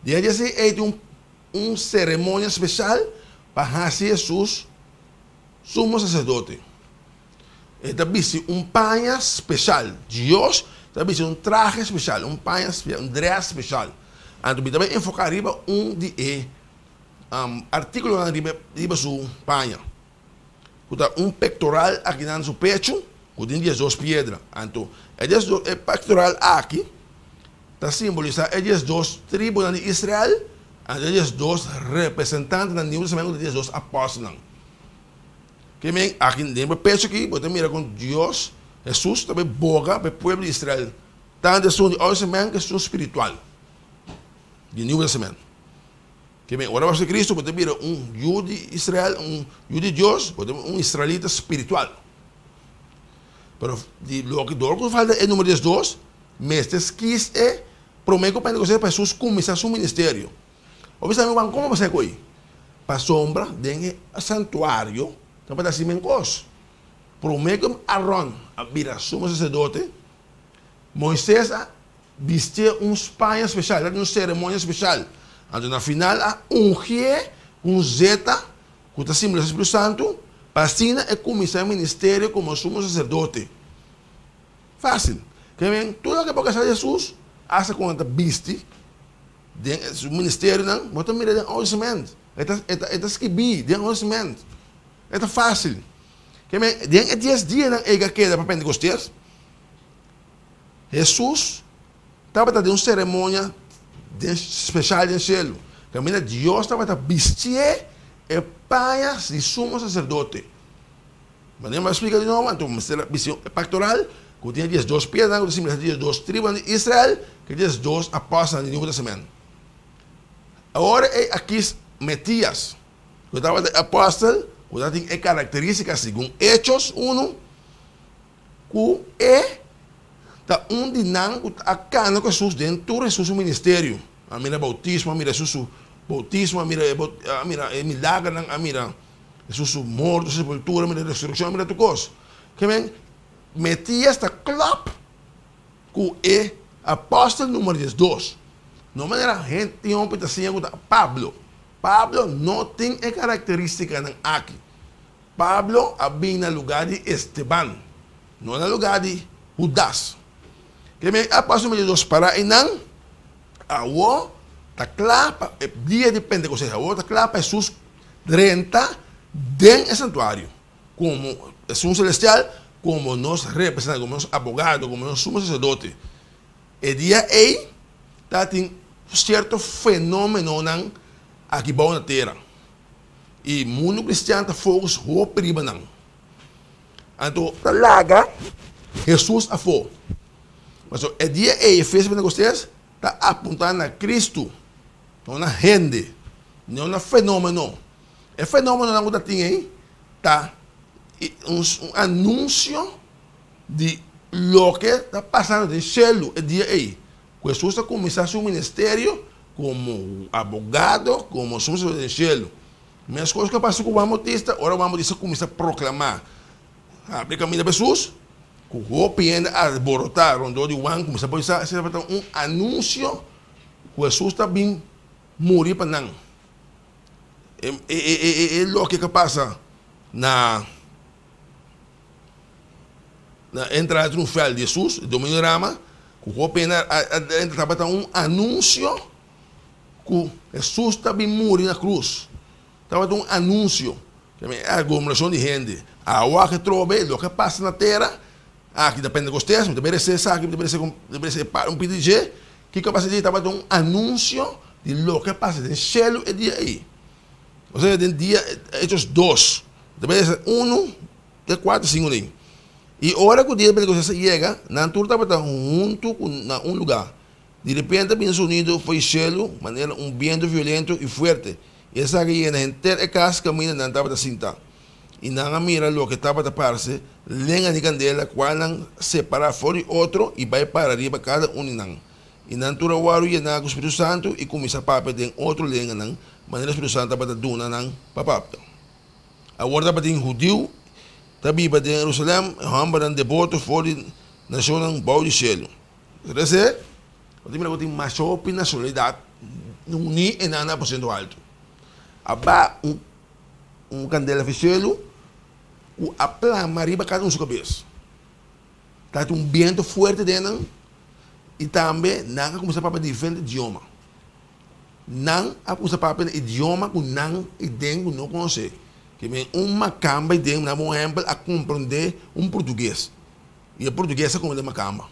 Den e dies ei tin un un seremonia spesial pa hasi Hesus sumo saserdote. E ta bisti un paña spesial. Dios ta bisti un trahe spesial, un paña spesial, un drès spesial. Anto mi ta bai enfoká riba un di e artíkulonan riba riba su paña, ku ta un pektoral aki nan su pechu ku tin diesdos piedra. Anto e diesdos e pektoral aki ta simbolisá e diesdos tribunan di Israel, anto e diesdos representantenan di Nieuw Testament ku ta e diesdos apòstelnan. Ke men, aki den bo pecho aki bo ta mira kon Dios, Hesus, ta bai boga pa e pueblo di Israel, tantu esun di Oude Testament ku esun spiritual di Nieuw Testament. Ke men, ora bo hasi Kristu bo ta bira un yu di Israel, un yu di Dios, bo ta un israelita spiritual. Pero di loke dor ku falta e numero 12, mester skis e promé ku Pentecostés pa Hesus kuminsá su ministerio. Bo bisa mi, Juan, komo bo sa e koi? Pasobra den e santuario tabata hasi men kos. Promé ku Aron a bira sumo saserdote, Moises a bistié un spaña spesial, tabata un seremonia spesial. Anto na final a ungié ku un zeta ku ta simbolisá Spiritu Santu, pa asina e kuminsá e ministerio komo sumo saserdote. Fásil. Ke men, tur loke bo ke sa di Hesus, asta kon e ta bisti den su ministerionan, bo ta mira den Oude Testament. E ta, e ta, e ta skibí den Oude Testament. E ta fásil. Ke men, den e dies dianan ei ku a keda pa Pentekostes, Hesus tabata den un seremonia den spesial den shelu, kaminda Dios tabata bistié e paña di sumo saserdote. Manera mi a splika di nobo, anto mester a bisti un pektoral ku tin e diesdos piedranan ku ta simbolisá diesdos tribunan di Israel, ku e diesdos apòstelnan di Nuevo Testament. Awor ei a kis Metias, ku tabata e apòstel ku tabatin e karakterístika segun Hechos unu, ku e ta un di nan ku a kana ku Hesus den tur Hesus su ministerio. A mira boutismo, a mira Hesus su boutismo, a mira a mira e milagernan, a mira Hesus su morto, su sepultura, mira resureccion, mira tur cos. Ke men, Metias ta klop cu e apostel numero 12. No manera hende tin hopi ta siña cu ta Pablo. Pablo no tin e caracteristicanan aki. Pablo a bin na lugar di Esteban, no na lugar di Judas. Ke men, e apostel numero 12 para einan, awo ta cla pa e dia di Pentecostes, awo ta cla pa Hesus Drenta den e santuario komo esun selestial, komo nos representante, komo nos abogado, komo nos sumo saserdote. E dia ei ta tin sierto fenomenonan aki bou na tera i mundu kristian ta focus hopi riba nan. Anto ta laga Hesus afó. Pasobra e dia ei, e fiesta di Pentecostes, ta apuntá na Kristu. No na hende, no na fenomeno. E fenomenonan ku ta tin ei ta un anunsio di loke ta pasando den shelu e dia ei, ku Hesus ta kuminsá su ministerio komo abogado, komo sumo saserdote den shelu. Meskos ku a pasa ku Juan Bautista, ora Juan Bautista kuminsá proklamá, Habri kaminda pa Hesus, ku hopi hende a alborotá rondó di Juan, kuminsá bautisa, esei tabata un anunsio Ku Hesus ta bin muri pa nan. E loke ka pasa na na entrada triunfal di Hesus, e domingo di rama, Ku hopi hende a drenta tabata un anunsio ku Hesus ta bin muri na krus. Tabata un anunsio. E aglomerashon di hende a wak atrobe loke a pasa na tera aki na Pentekostes. Mi ta meresé esaki, mi ta meresé mi ta meresé un pidi di dje. Kiko a pasa dje? Tabata un anunsio di loke a pasa den shelu e dia ei. Osea den dia Hechos dos, mi ta meresé unu te kuater sinku den. I ora ku dia di Pentekostes a yega, nan tur tabata huntu ku na un lugá. Di repente a bini sonido for di shelu manera un bientu violento i fuerte, i esaki a yena henter e kas kaminda nan tabata sintá. I nan a mira loke tabata parse lenga di kandela, kualnan separá for di otro i bai para riba kada un di nan. I nan tur a wòrdu yená ku Spiritu Santu i kuminsá papia den otro lenganan, manera Spiritu Santu tabata duna nan pa papia. Awor tabatin hudiu ta biba den Jerusalèm, e hòmbernan deboto for di nashonnan bou di shelu. Trese, bo ta mira ku tin masha hopi nashonalidat uní e nan na aposento altu. A ba un un kandela fi shelu ku a plama riba kada un su kabes. Tabatin un bientu fuerte den nan i tambe nan a kuminsá papia diferente idioma. Nan a kuminsá papia na idioma ku nan i den ku no konosé. Ke men un makamba i den, nan por ehèmpel, a komprondé un portugues. I e portugues a komprondé makamba.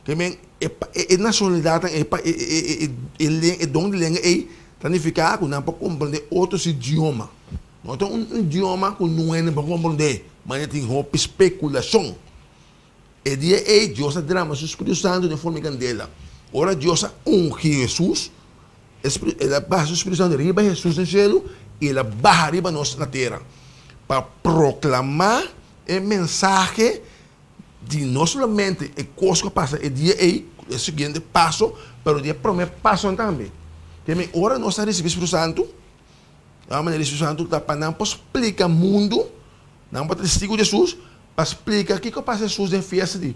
Ke men e e nashonalidatnan e e e e don di lenga ei ta nifiká ku nan por komprondé otro su idioma. No ta un idioma ku no hende por komprondé, ma tin hopi spekulashon. E dia ei Dios a drama su spiritu santu den forma di kandela. Ora Dios a ungi Hesus, el a baha su spiritu santu riba Hesus den shelu i el a baha riba nos na tera pa proklamá e mensahe di no solamente e kos ku a pasa e dia ei, e siguiente paso, pero di e promé pasonan tambe. Keme ora nos a risibí spiritu santu, e manera di spiritu santu ta pa nan por splika mundu, nan por ta testigu di Hesus, Pa splika kiko pasa Hesus den fiesta di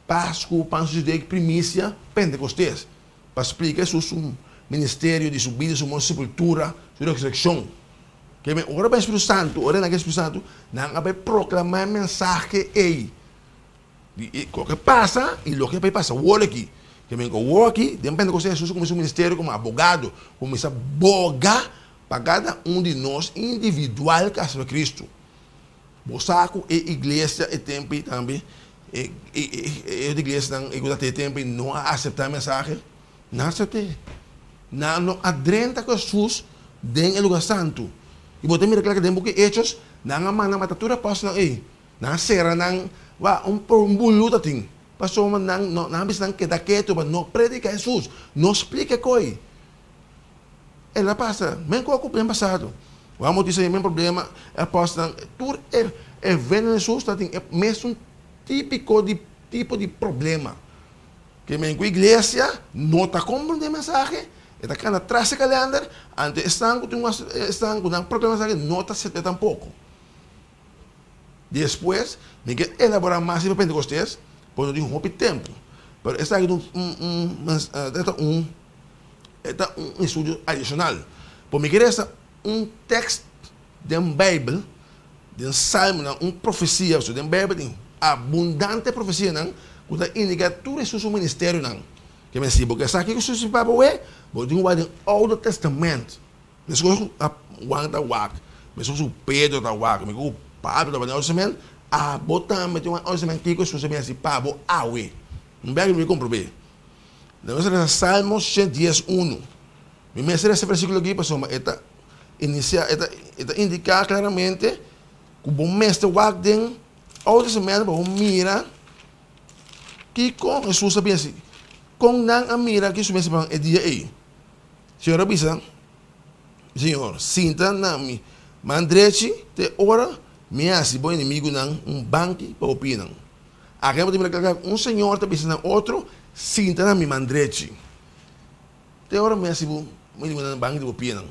Pasku, Pan Susdek, Primisia, Pentekostes. Pa splika Hesus su ministerio di su bida, su morto, su sepultura, su resurekshon. Ke men ora bai Spiritu Santu, ora nan ke Spiritu Santu, nan a bai proklamá e mensahe ei di loke pasa i loke bai pasa awor aki. Ke men ku awor aki den Pentekostes Hesus a kuminsá su ministerio komo abogado, kuminsá boga pa kada un di nos individual ku a aseptá Kristu. Bo sa ku e iglesia e tempu ei tambe, e e otro iglesianan ku ta te e tempu ei no a aseptá e mensahe? Nan a asept'é. Nan no a drenta ku Hesus den e lugá santu. I bo ta mira kla ku den buki Hechos, nan a manda mata tur e apòstelnan ei. Nan a sera nan, wak, un un bulu ta tin. Pasobra nan no nan a bisa nan keda ketu pa no prediká Hesus, no splika e koi. El a pasa men koko den pasado. Wou a disa e men problema e apòstelnan tur e e vende Hesus ta tin e mesun tipiko di tipo di problema. Ke men ku iglesia no ta komprende e mensahe, e ta kana tras e kalender, anto esnan ku tin esnan ku nan proklama e mensahe no ta asept'é tampoko. Despues mi ke elabora mas riba Pentekostes, por no tin hopi tempu. Pero esaki ta un un ta un E ta un estudio adishonal. Por mi ke resa un tekst den Beibel, den Salmonan, un profesia, pasobra den Beibel tin abundante profesianan ku ta indiká tur Hesus su ministerionan. Ke men si bo ke sa kiko Hesus a papia awe, bo tin ku wak den Oudo Testament. Meskos ku Juan ta wak, meskos ku Pedro ta wak, meskos ku Pablo ta wak den Oudo Testament, abo tambe tin wak den Oudo Testament kiko Hesus a bin hasi pa bo awe. Un bèk mi komprob'é. Nos a lesa Salmo 110 unu. Mi mester lesa e versíkulo aki pasobra e ta inisiá, e ta, e ta indiká klaramente ku bo mester wak den Oudo Testamentu pa bo mira kiko Hesus a bisa. Kon nan a mira ki Hesus mester ban e dia ei. Señor a bisa, Señor, sinta na mi man drechi te ora mi hasi bo enemigunan un banki pa bo pianan. Aki bo ta mira kla un señor ta bisa na otro, Sinta na mi man drechi. Te ora mi hasi bo mi di nan banki di bo pianan.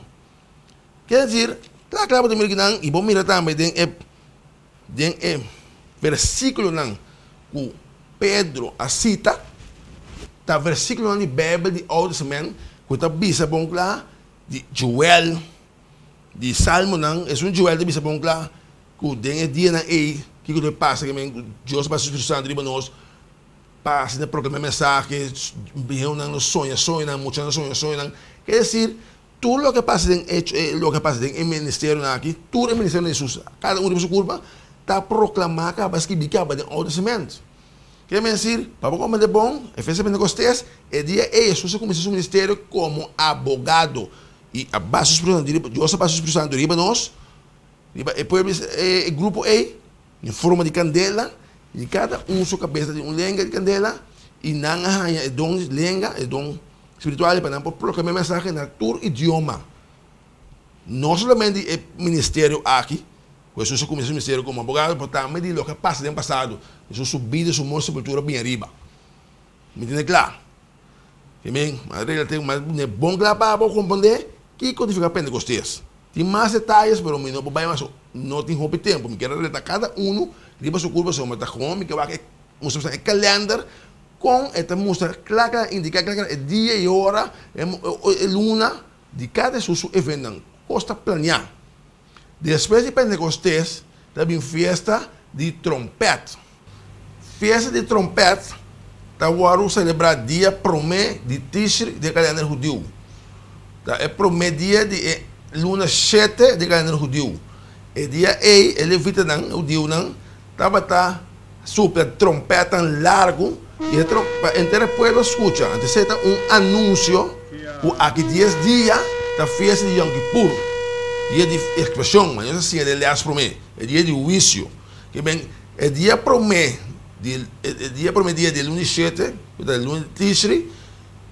Kier decir, kla kla bo ta mira kinan i bo mira tambe den e den e versikulonan ku Pedro a sita, ta versikulonan di Beibel di Oude Testament ku ta bisa bon kla di Joel, di Salmonan, esun Joel ta bisa bon kla ku den e dianan ei kiko ta pasa ku Dios a pasa su Spiritu Santu riba nos. pasa na proklamá mensahe, bieunan lo soña soñonan, muchanan lo soña soñonan. Ke desir, tur loke pasa den hecho, loke pasa den e ministerionan aki, tur e ministerionan di Hesus, kada un riba su kurpa, ta proklamá kaba, skibí kaba den Oude Testament. Ke mensir, pa bo komprendé bon, e Fiesta Pentecostés, e dia ei Hesus a kuminsá su ministerio komo abogado i a basa su Spiritu Santu riba, Dios a basa su Spiritu Santu riba nos, riba e pueblo, e grupo ei, den forma di kandela, i kada un su kabes ta tin un lenga di kandela, i nan a haña e don di lenga, e don spiritual, pa nan por proklamá e mensahe na tur idioma. No solamente e ministerio aki, ku Hesus a kuminsá su ministerio komo abogado, pero tambe di loke a pasa den pasado, Hesus su bida, su morto, sepultura bin ariba. Mi tene kla. Ke men, a regla te mas ne bon kla pa bo komprondé kiko nifiká Pentekostes. Tin mas detayes, pero mi no por bai mas, no tin hopi tempu. Mi kier a relata kada unu riba su kurpa, so mi ta kon mi ke wak e mustra e kalènder kon e ta mustra kla kla, indiká kla kla e dia i ora, e luna di kada Hesus su eventonan. Kos ta planeá. Despues di Pentecostes ta bin fiesta di trompèt. Fiesta di trompèt ta wòrdu selebrá dia promé di Tishri den kalènder hudiu. Ta e promé dia di e luna shete den kalènder hudiu. E dia ei e levitanan, e hudiunan, tabata supla trompètnan largu i e pa henter e pueblo skucha. Anto esei ta un anunsio ku aki dies dia ta fiesta di Yom Kippur, dia di ekspiashon, manera nos a siña den lès promé, e dia di huisio. Ke ben e dia promé di e dia promé dia di luna di shete, ku ta luna di Tishri,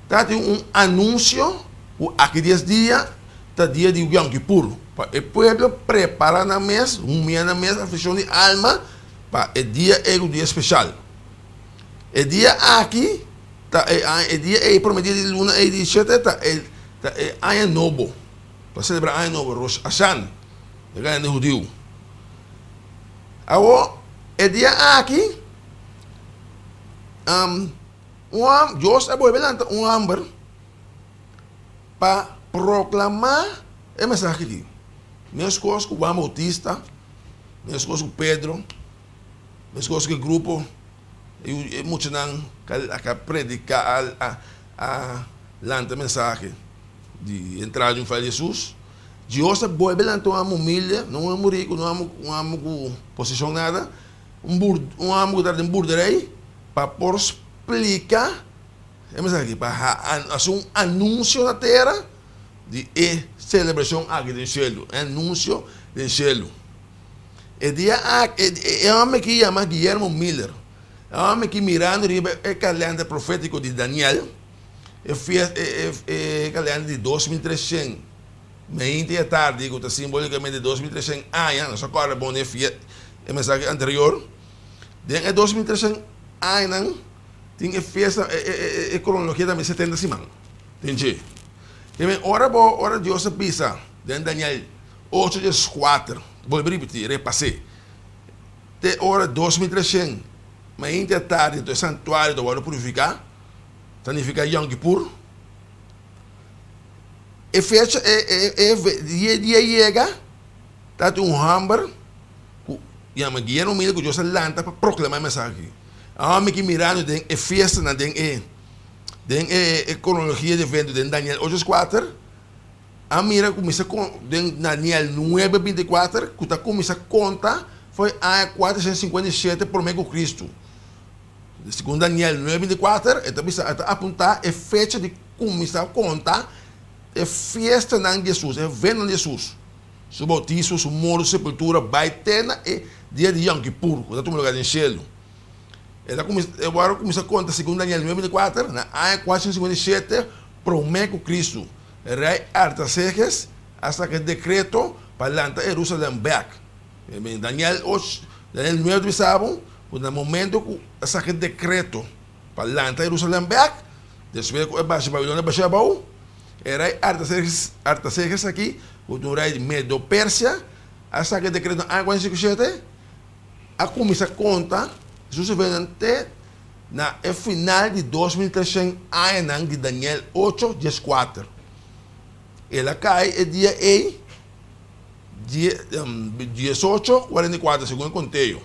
ta tin un anunsio ku aki dies dia ta dia di Yom Kippur, pa e pueblo prepará nan mes, humiá nan mes, aflikshon di alma, pa e dia ei ku dia speshal. E dia aki ta e aña, e dia ei, promé dia di luna ei di shete ta e ta e aña nobo, pa selebrá aña nobo, Rosh Hashan, e kalènder hudiu. Awor, e dia aki, un hòm, Dios a bolbe lanta un hòmber pa proklamá e mensahe aki, meskos ku Juan Boutista, meskos ku Pedro, meskos ku e grupo, e muchanan ku a prediká, a lanta e mensahe di entrada di un fe di Hesus. Dios a bolbe lanta un hòmber humilde, no un hòmber riku, no un hòmber ku posishon nada, un hòmber ku tabata den burderei pa por splika E mensahe aki pa hasi un anunsio na tera di e selebrashon aki den shelu, e anunsio den shelu. E dia aki, e hòmber aki yama Guillermo Miller. E hòmber aki mirando riba e kalènder profétiko di Daniel, e fiesta, e kalènder di 2300 meinti i atardi, ku ta simbolikamente 2300 aña, nos a kòrda bon den e mensahe anterior, den e 2300 añanan, Tin e fiesta, e kronologia tambe 70 siman den dje. Te men ora bo, ora Dios a bisa den Daniel ocho dies kuater, bolbe ripití, repas'é, te ora 2300 mainta i atardi anto e santuario ta wòrdu purifiká, ta nifiká Yom Kippur. E fecha, e e dia yega, ta tin un hòmber ku yama Guillermo Miller ku Dios a lanta pa proklamá e mensahe aki. Awor mi ki mirando den e fiestanan den e den e e kronologia di evento den Daniel ocho es kuater, a mira kuminsa kon den Daniel nuebe 24 ku ta kuminsa konta for e aña 457 promé ku Kristu. Segun Daniel nuebe 24 e ta bisa e ta apuntá e fecha di kuminsa konta e fiestanan di Hesus, e eventonan di Hesus. Su boutismo, su morto, su sepultura bai te na e dia di Yom Kippur, ku ta tuma lugá den shelu. E ta kuminsá, e wòrdu kuminsá konta segun Daniel 9:24, na aña 457 promé ku Kristu, rei Artaserhes a saka e dekreto pa lanta Herusalèm bèk. Daniel och, Daniel nuebe ta bisa bo ku na momento ku a saka e dekreto pa lanta Herusalèm bèk, despues ku e basha Babilonia basha abou, E rei Artaserhes aki, ku ta un rei di Medo-Persia, a saka e dekreto na aña 457, a kuminsá konta su sirbientenan te na e final di 2300 añanan di Daniel ocho, 14. El a kai e dia ei 1844, segun e konteo.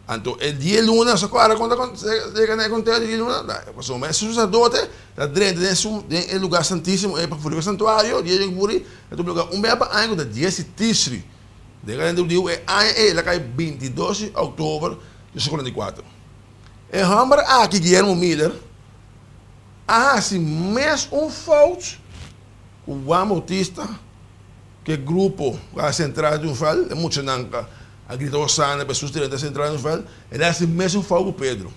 Anto e die luna, sa kòrda kon ta yega na e konteo di die luna? Pasobra e saserdote ta drenta den su den e lugá santísimo ei pa purifiká e santuario, dia di Yom Kippur ta tuma lugá un bes pa aña ku ta dies di Tisri. Den kalender hudiu e aña ei el a kai 22 di òktober di 1944. E hòmber aki, Guillermo Miller, a hasi mes un fout ku Juan Bautista. Ke grupo ku a hasi entrada triunfal, e muchanan ku a grita Hosana pa Hesus drenta hasi entrada triunfal, el a hasi mesun fout ku Pedro.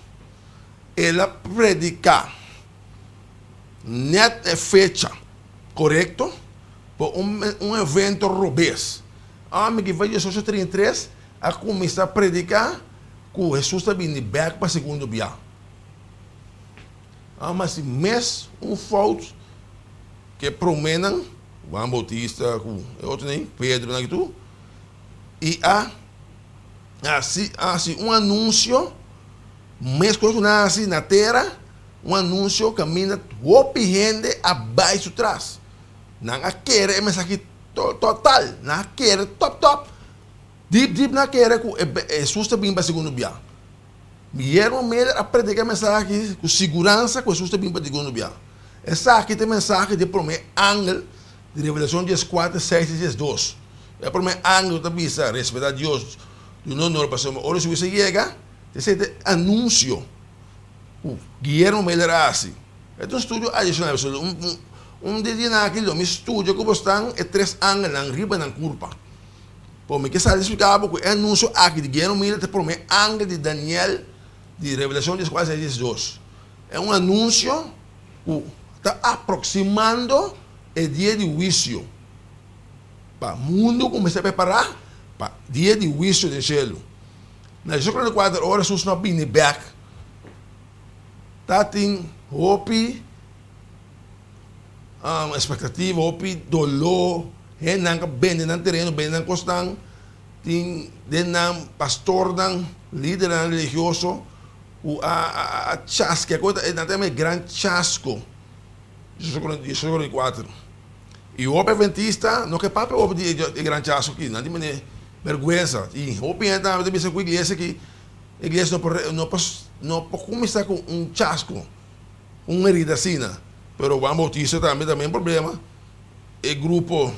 El a prediká nèt e fecha korekto pa un evento robes. Ami ki for diesocho 33 a kuminsá prediká ku Hesus ta bini bèk pa segundo bia. Ami a hasi mes un fout ku e proménan. Juan Bautista ku e otronan, Pedro nan tur, i a hasi hasi un anunsio meskos ku nan a hasi na tera, un anunsio kaminda hopi hende a bai su tras. Nan a kere e mensahe total, nan a kere tòp tòp, dip dip nan a kere ku Hesus ta bini pa segundo bia. Guillermo Miller a prediká e mensahe aki ku siguransa ku Hesus ta bini pa segundo bia. Esaki ta e mensahe di e promé angel di Revelashon dieskuater, seis i 12. E promé angel ta bisa, Respetá Dios, duna onor pasobra ora su huisio yega. Esei ta e anunsio ku Guillermo Miller a hasi. E ta un studio adishonal, pasobra un di dianan aki lo mi studia ku bo stan e tres angelnan riba nan kurpa. Por mi ke sa di splika bo ku e anunsio aki di Guillermo Miller ta e promé angel di Daniel di Revelashon dieskuater, seis i 12. E un anunsio ku ta aproksimando e dia di huisio pa mundu kuminsá prepará pa dia di huisio den shelu. Na 24 ora Hesus no a bini bèk, tatin hopi Expectativa, hopi doló, hendenan ka bende nan tereno, bende nan kosnan, tin den nan pastornan, lidernan religioso ku a chaskia ku nan ta yama e gran chasko 1844. I hopi adventista no ke papia hopi di e gran chasko aki, nan tin mane berguensa. I hopi hende tambe ta bisa ku iglesia aki, iglesia no por no por no por kuminsá ku un chasko. Un herida asina. Pero Juan Bautista tambe ta men problema. E grupo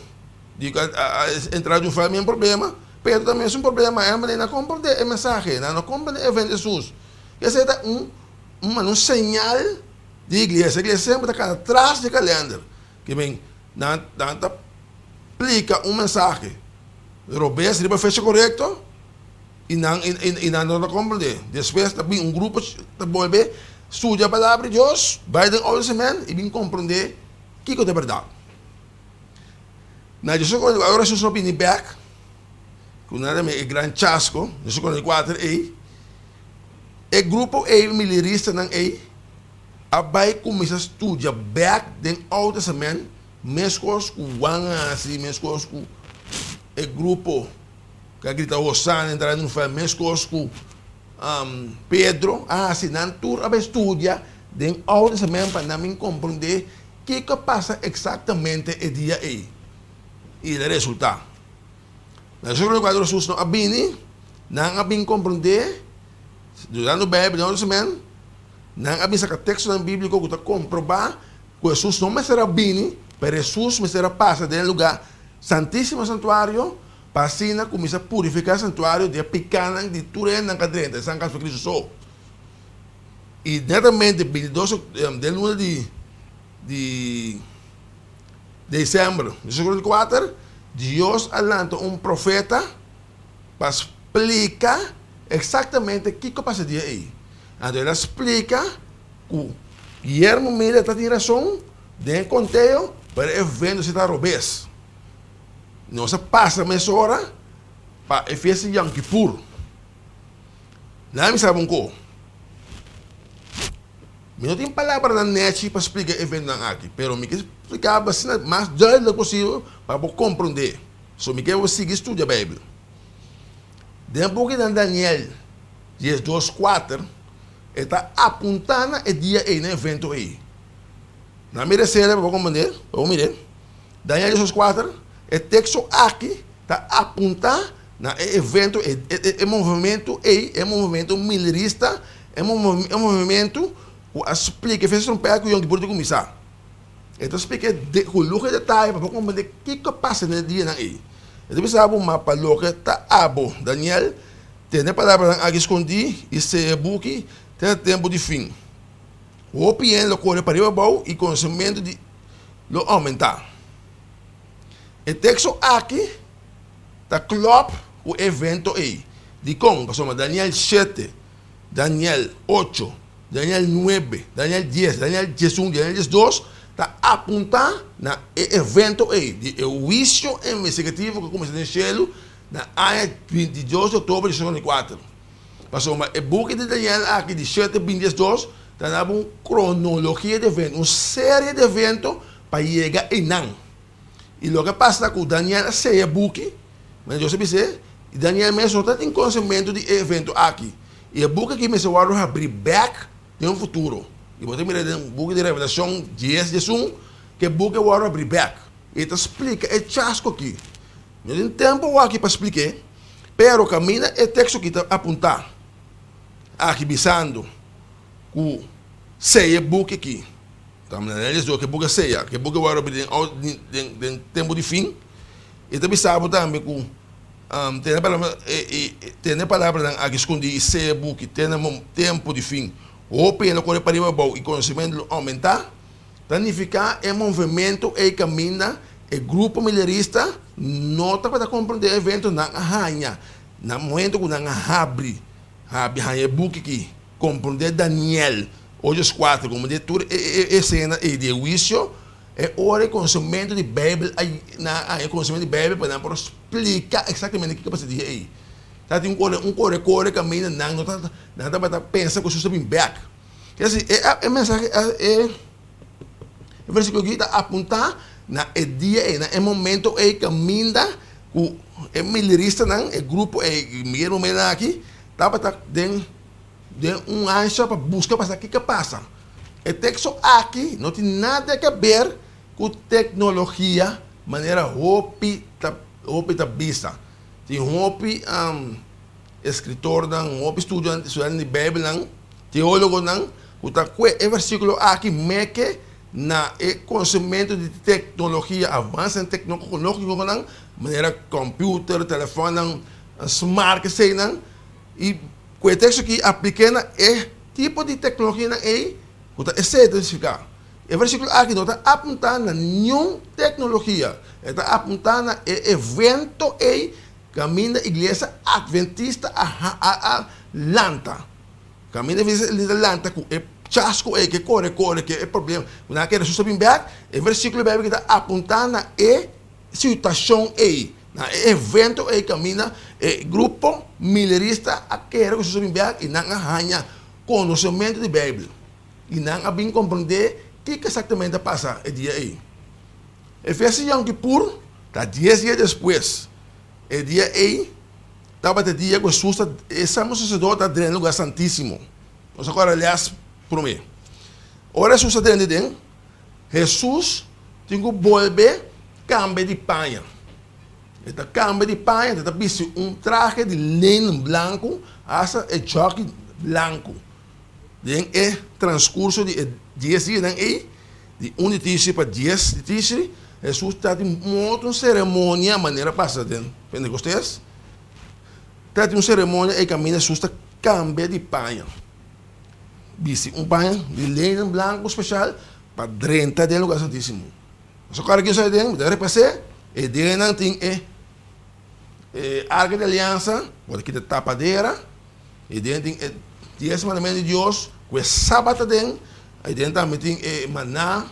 di cu a entra di un fe men problema. Pedro ta mesun problema. E manera nan comprende e mensahe. Nan no comprende e evento di Jesus. Esey ta un un señal di iglesia. Iglesia semper ta cana tras di kalender. Ke men nan nan ta plica un mensahe robes riba fecha corecto. I nan i nan no ta komprendé. Despues ta bin un grupo ta bolbe studia Palabra di Dios, bai den Oude Testament i bin komprendé kiko ta bèrdat. Na 1844 ora Hesus a bini bèk, ku nan ta mira e gran chasko, 1844 ei, e grupo ei, mileristanan ei, a bai kuminsá studia bèk den Oude Testament meskos ku Juan a hasi, meskos ku e grupo. Ku a grita Hosana entra den un fe meskos ku Pedro a hasi. Nan tur a bai studia den Oude Testament pa nan bin komprondé kiko a pasa eksaktamente e dia ei. I el a resultá. Na esun kuadro Hesus no a bini, nan a bin komprondé, dudando Beibel den Oude Testament, nan a bin saka tekstonan bíbliko ku ta komprobá ku Hesus no mester a bini, pero Hesus mester a pasa den e lugá Santísimo Santuario Pa asina kuminsá purifiká e santuario di e pikánan di tur hendenan ku a drenta e San Kas pa Kristu so. I netamente 22 den luna di di desèmber 1944, Dios a lanta un profeta pa splika eksaktamente kiko a pasa e dia ei. Anto el a splika ku Guillermo Miller ta tin rason den e konteo, pero e vendo si ta robes. Nos a pasa mesora pa e fiesta di Yom Kippur. Nan mi sabi un ko. Mi no tin palabranan nechi pa splika e eventonan aki, pero mi ke splika bo asina mas duidelijk posibel pa bo komprondé. So mi ke bo sigui studia Beibel. Den buki nan Daniel 12:4 e ta apuntá na e dia ei, na e evento ei. Nan mira esei pa bo komprondé, pa bo mir'é. Daniel 12:4, E teksto aki ta apuntá na e evento ei, e movementu ei, e movementu milerista, e movementu ku a splika e fiesta trompèt ku Yom Kippur ta kuminsá. E ta splika e ku luho di detaye pa bo komprendé kiko a pasa den e dianan ei. E ta bisa bo, Ma pa loke ta abo, Daniel, tene e palabranan aki skondí i seya e buki te na tempu di fin. Hopi hende lo kore pariba abou i konosementu di lo oumentá. E teksto aki ta klòp ku e evento ei. Dikon? Pasobra Daniel shete, Daniel ocho, Daniel nuebe, Daniel dies, Daniel diesun, Daniel diesdos ta apuntá na e evento ei di e huisio investigativo ku a kuminsá den shelu na aña 22 di òktober di 1944. Pasobra e buki di Daniel aki di shete bin 12 ta daba un kronologia di evento, un serie di evento pa yega einan. I loke a pasa ta ku Daniel a seya e buki, manera Dios a bis'é, i Daniel mes no ta tin konosementu di e evento aki. I e buki aki mester wòrdu habrí bèk den un futuro. I bo ta mira den buki di Revelashon dies, 11, ku e buki a wòrdu habrí bèk. I e ta splika e chasko aki. No tin tempu awor aki pa splik'é, pero kaminda e teksto aki ta apuntá aki bisando ku seya e buki aki. Ta manera el esdo ke buki a seya, ke buki a wòrdu abrí den den tempu di fin. E ta bisa bo tambe ku tene palabra tene palabranan aki skondí i seya e buki te na tempu di fin. Hopi hende lo kore pariba abou i konosementu lo oumentá. Ta nifiká e movementu ei kaminda e grupo milerista no tabata komprondé e eventonan a haña na momentu ku nan a habri habri haña e buki aki. Komprondé Daniel ocho es kuater, komprondé tur e esena ei di e huisio, e ora e konosementu di Beibel a nan a haña e konosementu di Beibel pa nan por splika eksaktamente kiko a pasa dia ei. Tabatin un kore un kore kore kaminda nan no ta nan tabata pensa ku Hesus ta bin bèk. Kese e e mensahe e e versíkulo aki ta apuntá na e dia ei, na e momento ei kaminda ku e mileristanan, e grupo ei, mira e momentonan aki, tabata den den un ansha pa buska pa sa kiko a pasa. E teksto aki no tin nada ke ber ku teknologia manera hopi ta hopi ta bisa. Tin hopi eskritornan, hopi studiantenan di Beibelnan, teólogonan ku ta kue e versíkulo aki meke na e konosementu di teknologia, avansenan teknológikonan manera kòmpiuter, telefònnan smart, eseinan. I ku e teksto aki aplik'é na e tipo di teknologianan ei ku ta esei ta nifiká. E versíkulo aki no ta apuntá na niun teknologia, e ta apuntá na e evento ei kaminda Iglesia Adventista a a lanta. Kaminda Iglesia Adventista a lanta ku e chasko ei, ku e kore kore, ku e problema ku nan a kere Hesus ta bin bèk, e versíkulo di Beibel aki ta apuntá na e situashon ei. Na e evento ei kaminda e grupo milerista a kere ku Hesus a bin bèk i nan a haña konosementu di Beibel i nan a bin komprendé kiko eksaktamente a pasa e dia ei. E fiesta di Yom Kippur ta dies dia despues. E dia ei tabata e dia ku Hesus ta e sumo saserdote ta drenta lugar santísimo. Nos a kòrda lès promé. Ora Hesus a drenta den. Hesus tin ku bolbe kambia di paña. E ta kambia di paña, e ta bisti un trahe di lenen blanku, asta e jòki blanku. Den e transkurso di e dies dianan ei, di un di Tishri pa dies di Tishri, Hesus ta tin un otro seremonia manera pasa den Pentekostes. Ta tin un seremonia ei kaminda Hesus ta kambia di paña. Bisti un paña di lenen blanku speshal pa drenta den Lugar Santísimo. Pasobra kòrda kico sa den, mi ta repas'é, e dennan tin e e Arka di Aliansa, bo ta kita tapadera, e den tin e dies mandamentu di Dios ku e Sabat aden, ei den tambe tin e maná,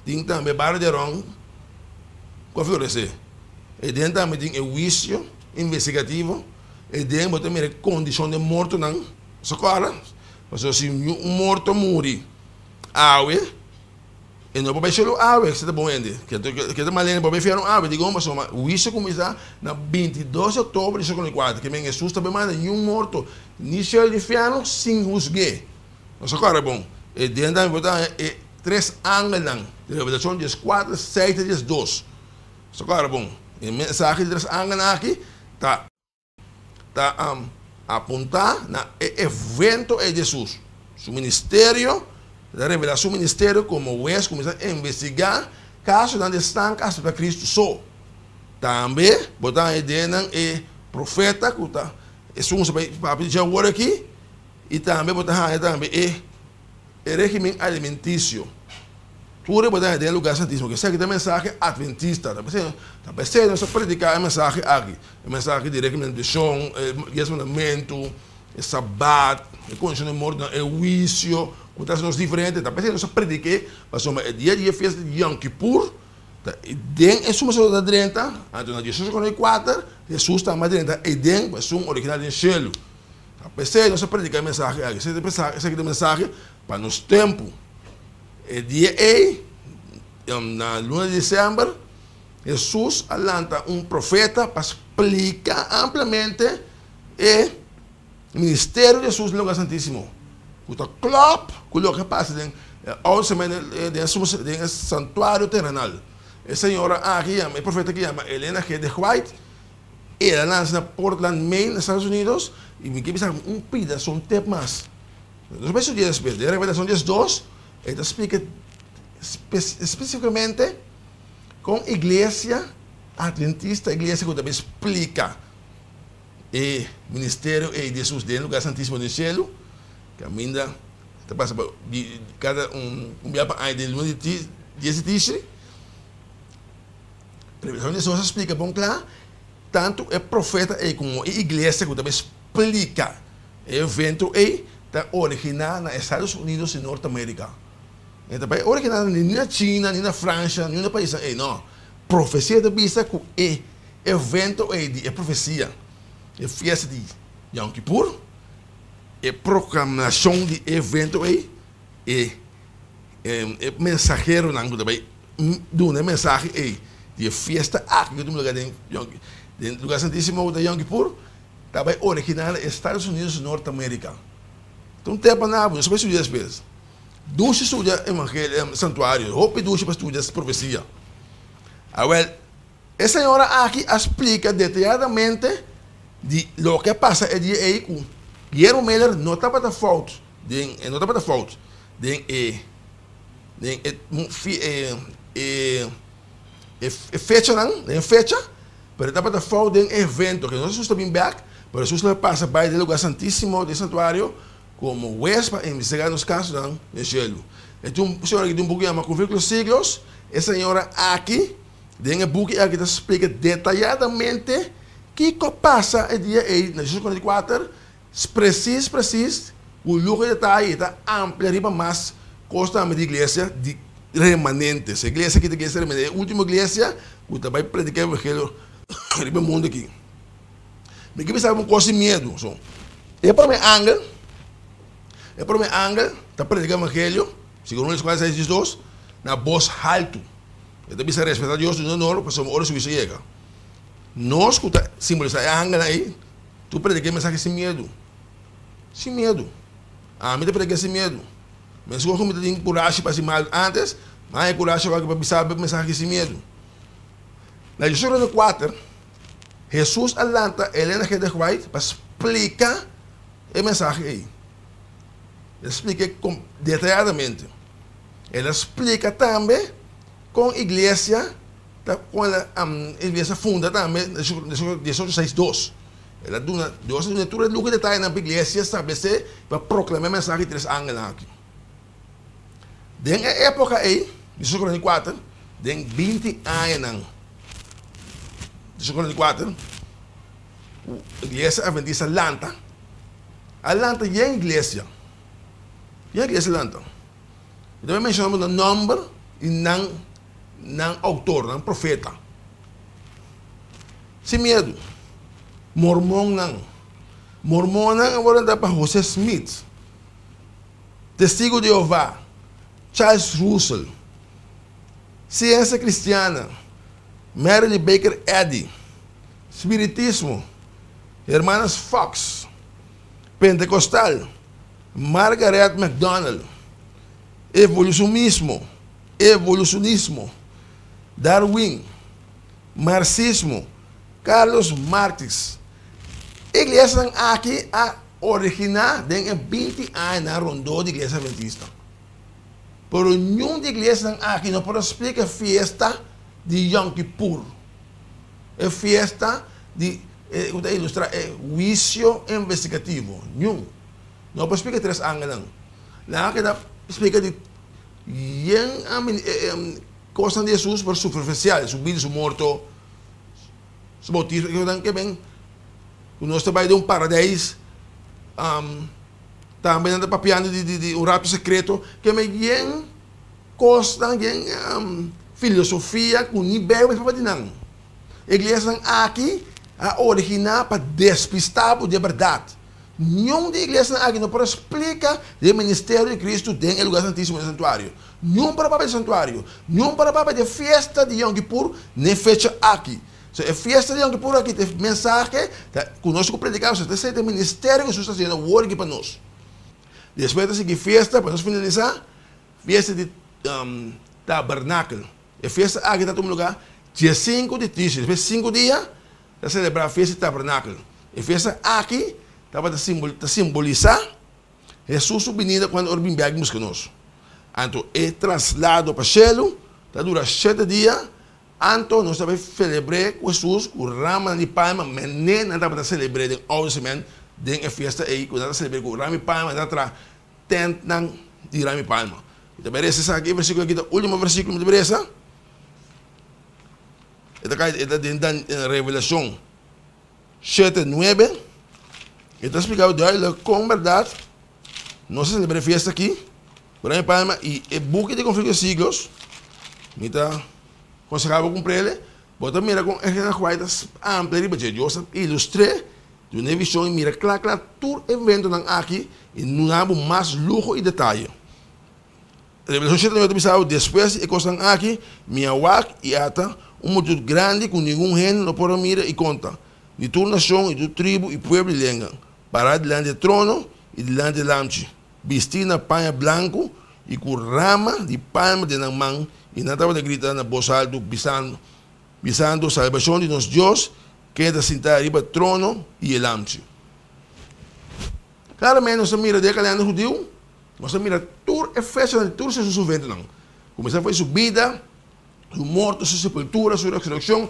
tin tambe e bara di Aron ku a floresé, ei den tambe tin e huisio investigativo, ei den bo ta mira e kondishon di e mortonan. Bo kòrda? Pasobra si un morto muri awe, e no por bai shelu awe, si ta bon hende. Ke ta mal hende por bai fièrnu awe. Dikon? Pasobra huisio kuminsá na 22 di òktober di 2004. Ke men Hesus ta bai manda niun morto ni shelu ni fièrnu sin husg'é. Bo kòrda bon? E den tambe bo ta haña e tres angelnan di Revelashon 14, 6 te 12. Bo kòrda bon? E mensahe di tres angelnan aki. Ta ta apuntá na e evento ei di Hesus. Su ministerio ta revelá su ministerio komo hues kuminsá investigá kasonan di esnan ku a aseptá Kristu so. Tambe bo ta haña den nan e profeta ku ta esun ku sa bai papia di dje awor aki i tambe bo ta haña tambe e regimen alimentisio. Tur e bo ta haña den e lugar santísimo. Esaki ta e mensahe adventista. Ta p'esei ta p'esei nos ta prediká e mensahe aki. E mensahe di regimen di bendishon, e dies mandamentu, e sabat, e kondishon di mortonan, e huisio ku ta hasi nos diferente. Ta p'esei nos ta predik'é pasobra e dia di e fiesta di Yom Kippur ta den e sumo saserdote ta drenta, anto na 1844 Hesus tambe a drenta ei den ku esun original den shelu. Ta p'esei nos ta prediká e mensahe aki. Esaki ta e mensahe pa nos tempu. E dia ei, na luna di desèmber, Hesus a lanta un profeta pa splika ampliamente e ministerio di Hesus den Lugar Santísimo, ku ta klòp ku loke a pasa den e Oude Testament, den e santuario terenal. E señora aki yama, e profeta aki yama Elena G. De White, el a nase na Portland, Maine, na Estados Unidos, i mi ke bisa un pida son tep mas. Nos bai studia despues. Den Revelacion 12, e ta splica specificamente con iglesia adventista, iglesia cu ta bay splica e ministerio ey di Jesus den lugar santisimo den cielo, caminda ta pasa pa cada un bia pa aña den luna di dies di Tishri. Revelacion 12 ta splica bon cla tanto e profeta ey como e iglesia cu ta bay splica E evento ei ta originá na Estados Unidos di Nort Amérika. E ta bai originá ni na China, ni na Fransha, ni na paisnan ei, no. Profesia ta bisa ku e evento ei di e profesia, e fiesta di Yom Kippur, e proklamashon di e evento ei, e e mensaheronan ku ta bai duna e mensahe ei di e fiesta aki ku ta tuma lugá den den Lugar Santísimo ku ta Yom Kippur, Ta bai originá na Estados Unidos di Nort Amérika. Ta un tempu na bo, nos a bai studia despues. Dushi studia evangelio, santuario, hopi dushi pa studia profesia. Awel, e señora aki a splika detayadamente di loke a pasa e dia ei ku Guillermo Miller no tabata fout den, e no tabata fout den e den e e e fechanan, den e fecha. Pero e tabata fout den e evento ke no Hesus ta bin bek, pero Hesus lo a pasa bai den e lugar santisimo den santuario komo hues pa investigá nos kasonan den shelu. E tin un señora ki tin un buki yama Conflicto de los Siglos, e señora aki den e buki aki ta splika detayadamente kiko a pasa e dia ei na 1844 presis presis ku luho di detaye i ta amplia riba mas kos tambe di iglesia di remanentes. E iglesia aki ta iglesia remanente, e ultimo iglesia ku ta bai prediká e evangelio riba e mundu aki. Mi ke bisa un kos sin miedu. So, e promé angel, e promé angel ta prediká evangelio, segun Lucas 4, 6, 2, na bos haltu. E ta bisa respetá Dios, duna honor, pasobra ora su huisio yega. Nos ku ta simbolisá e angelnan ei, Tu predica e mensahe sin miedu. Sin miedu. Ami ta predica sin miedu. Mescos cu mi ta tin curashi pa haci mal antes, mi a haña curashi awor pa bisa bo e mensahe sin miedu. Na 1844, Jesus a lanta Elena G. De White pa splica e mensahe ei. El a splica detayadamente. El a splica tambe con iglesia Ta kon el a iglesia funda tambe na 1862. El a duna, Dios a duna tur e luga i detayenan pa iglesia establesé pa proklamá e mensahe di tres angelnan aki. Den e époka ei, 1844, den 20 añanan, 1844, ku iglesia adventista lanta, a lanta yen iglesia, yen iglesia lanta. Mi ta bai menshoná bo nan nòmber i nan nan outor, nan profeta. Sin miedu. Mormonnan. Mormonnan a wòrdu lantá pa José Smith, Testigu di Jehová, Charles Russell, Siensia Kristiana, Mary Lee Baker Eddy, Spiritismo, Hermanas Fox, Pentekostal, Margaret MacDonald, Evolucionismo, Evolucionismo, Darwin, Marxismo, Carlos Martis. E iglesianan aki a originá den e 20 añanan rondó di Iglesia Adventista. Pero niun di e iglesianan aki no por a splika e fiesta di Yom Kippur, e fiesta di ku ta ilustrá e huisio investigativo. Niun. No por splika e tres angelnan. Nan a keda splika di yen kosnan di Hesus pero superfisial, su bida, su morto, su boutismo, e kosnan ke ben ku nos ta bai den un paradeis. Tambe nan ta papiando di un rapto sekreto ke men yen kosnan, yen filosofia ku ni Beibel ta papia di nan. E iglesianan aki a originá pa despistá bo di e bèrdat. Niun di e iglesianan aki no por a splika di e ministerio di Kristu den e lugar santísimo den e santuario. Niun por a papia di santuario. Niun por a papia di e fiesta di Yom Kippur n'e fecha aki. So e fiesta di Yom Kippur aki ta e mensahe ku nos ku prediká, pasobra ta esei ta e ministerio ku Hesus ta hasiendo awor aki pa nos. Despues ta sigui fiesta, pa nos finalisá, fiesta di Tabernakel. E fiesta aki ta tuma lugá 15 di Tishri. Despues 5 dia ta selebrá fiesta di Tabernakel. E fiesta aki tabata ta simbolisá Hesus su binida kuando ora bin bèk buska nos. Anto e traslado pa shelu ta dura 7 dia. Anto nos ta bai selebr'é ku Hesus ku ramanan di palma, mene nan tabata selebr'é den Oude Testament den e fiesta ei ku nan ta selebr'é ku rama di palma, nan ta traha tèntnan di rama di palma. Mi ta bai resa esaki, e versíkulo aki ta último versíkulo mi ta bai resa. E ta kai, e ta den Revelashon 7, 9. E ta splika duidelijk kon bèrdat nos ta selebrá e fiesta aki ku rama di palma i e buki di Conflicto de Siglos mi ta konsehá bo kumpr'el. Bo ta mira kon Elena White ta amplia riba dje. Dios ta ilustr'é duna e vishon i mira kla kla tur eventonan aki i duna bo mas luho i detaye. Revelashon 7, 9 ta bisa bo, Despues di e kosnan aki, mi a wak i ata un multitut grandi ku ningun hende no por a mira i konta, di tur nashon i tur tribu i pueblo i lenga, pará dilanti e trono i dilanti e Lamchi, bistí na paña blanku i ku rama di palma den nan man, i nan tabata grita na bos altu, bisando, bisando, Salbashon di nos Dios, ken ta sintá riba trono i e Lamchi. Klaramente nos ta mira den e kalender hudiu, nos ta mira tur e fechanan di tur su eventonan. Kuminsá for di su bida, su morto, su sepultura, su resurekshon,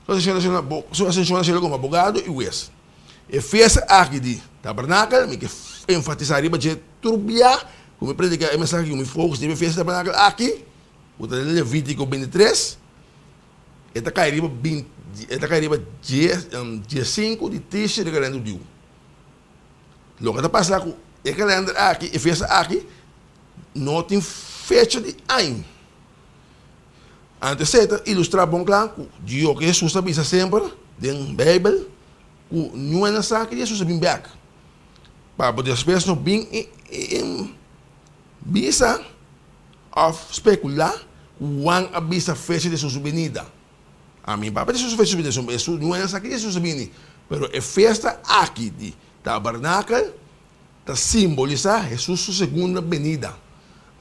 su asenshon na shelu komo abogado i hues. E fiesta aki di Tabernakel, mi ke enfatisá riba dje tur bia ku mi prediká e mensahe ku mi focus riba e fiesta di Tabernakel aki, ku ta den Levítiko 23, e ta kai riba e ta kai riba 15 di Tishri di kalender hudiu. Loke ta pasa ku e kalender aki, e fiesta aki, no tin fecha di aña. Anto esei ta ilustrá bon kla ku Dios ku Hesus ta bisa semper den Beibel ku niun hende sa ki dia Hesus a bin bèk. Pa bo despues no bin i bisa òf spekulá ku Juan a bisa fecha di Hesus su binida. Ami papia di Hesus fecha su binida, pasobra niun hende sa ki dia Hesus a bini. Pero e fiesta aki di Tabernakel ta simbolisá Hesus su segunda binida.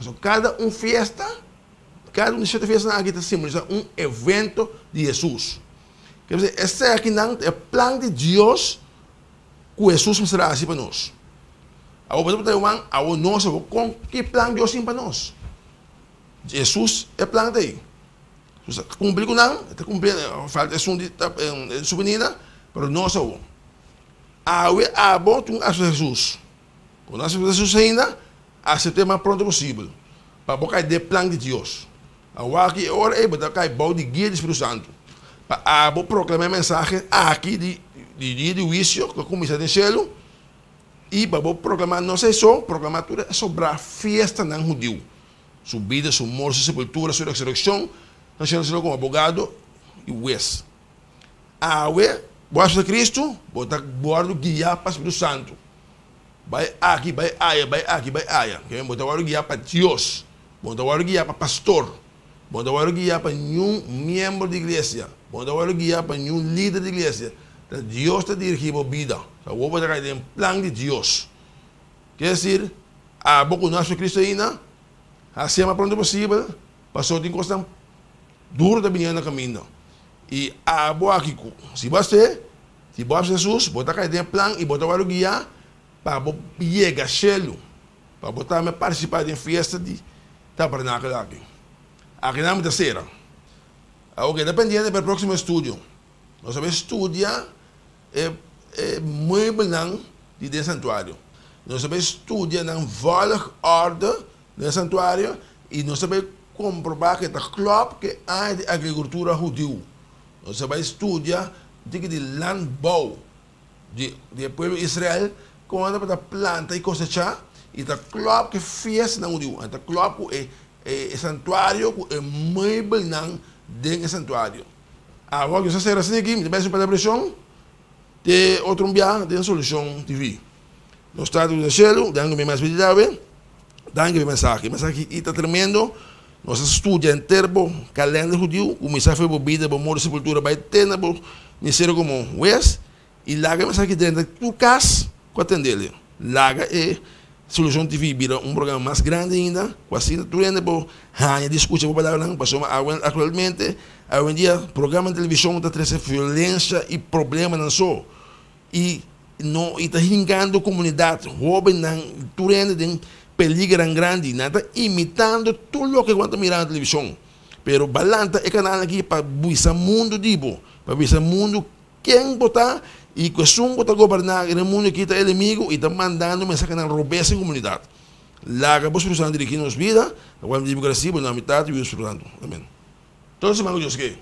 Pasobra kada un fiesta. Kada un di shete fiestanan aki ta simbolisá un evento di Hesus. Ke bisa, esakinan ta e plan di Dios ku Hesus mester a hasi pa nos. Awor bo ta pregunta Juan, awor nos awor kon ki plan Dios tin pa nos? Hesus e plan ta ei. Hesus a kumpli ku nan, e ta kumpli, falta esun di su binida, pero nos awor. Awe abo tin ku aseptá Hesus. Ku no aseptá Hesus ainda, asept'é mas pronto posibel. Pa bo kai den e plan di Dios. Awor aki e ora ei bo ta kai bou di guia di Spiritu Santu pa abo proklamá e mensahe aki di di dia di huisio ku a kuminsá den shelu i pa bo proklamá no esei so, proklamá tur e sobrá fiestanan hudiu, su bida, su morto, su sepultura, su resurekshon, su asenshon komo abogado i hues. Awe bo a aseptá Kristu, bo ta wòrdu guiá pa Spiritu Santu. Bai aki, bai aya, bai aki, bai aya. Ke bo ta wòrdu guiá pa Dios. Bo no ta wòrdu guiá pa pastor. Bo no ta wòrdu guiá pa niun miembro di iglesia. Bo no ta wòrdu guiá pa niun lider di iglesia. Ta Dios ta dirigí bo bida. Awor bo ta kai den plan di Dios. Ke desir, abo ku no a aseptá Cristo ainda, hasié mas pronto posibel, pasobra tin kosnan duru ta biniendo na kaminda. I abo aki ku si bo hasié, si bo hasi Hesus, bo ta kai den e plan i bo ta wòrdu guiá pa bo yega shelu, pa bo tambe partisipá den fiesta di tabernakel aki. Akinan mi ta sera. Awor keda pendiente pa e próksimo estudio. Nos a bai studia e e muebelnan di den santuario. Nos a bai studia nan volgorde den santuario i nos a bai komprobá ku e ta klòp ku e aña di agrikultura hudiu. Nos a bai studia diki di landbouw di di e pueblo Israel kon nan tabata planta i kosechá i ta klòp ku e fiestanan hudiu. Ta klòp ku e e santuario ku e muebelnan den e santuario. Awor ku nos a sera asina aki, mi ta bai su palabrashon te otro un bia den Solushon TV. Nos Tata ku ta na shelu, danki pa e mas bendita awe, danki pa e mensahe. E mensahe aki ta tremendo. Nos a studia henter bo kalender hudiu, kuminsá for bo bida, bo morto, sepultura, bai te na bo ministerio komo hues, i laga e mensahe aki drenta tur kas ku a tendel. Laga e Solucion TV bira un programa mas grandi ainda, ku asina tur hende por haña di skucha bo palabranan, pasobra awe aktualmente, awendia programa di televishon ta trese violensia i problemanan so, i no i ta hinkando komunidat, hóbennan, tur hende den peligernan grandi, nan ta imitando tur loke ku nan ta mira na televishon, pero balanta e kanal aki pa bisa mundu di bo, pa bisa mundu Ken bo ta i ku esun ku ta goberná den e mundu akí ta enemigu i ta mandando mensahenan robes den komunidat. Laga bo Spiritu Santu dirigí nos bida, pa kual mi ta gradisí bo na mi Tata i Spiritu Santu. Amen. Tur siman ku Dios ke.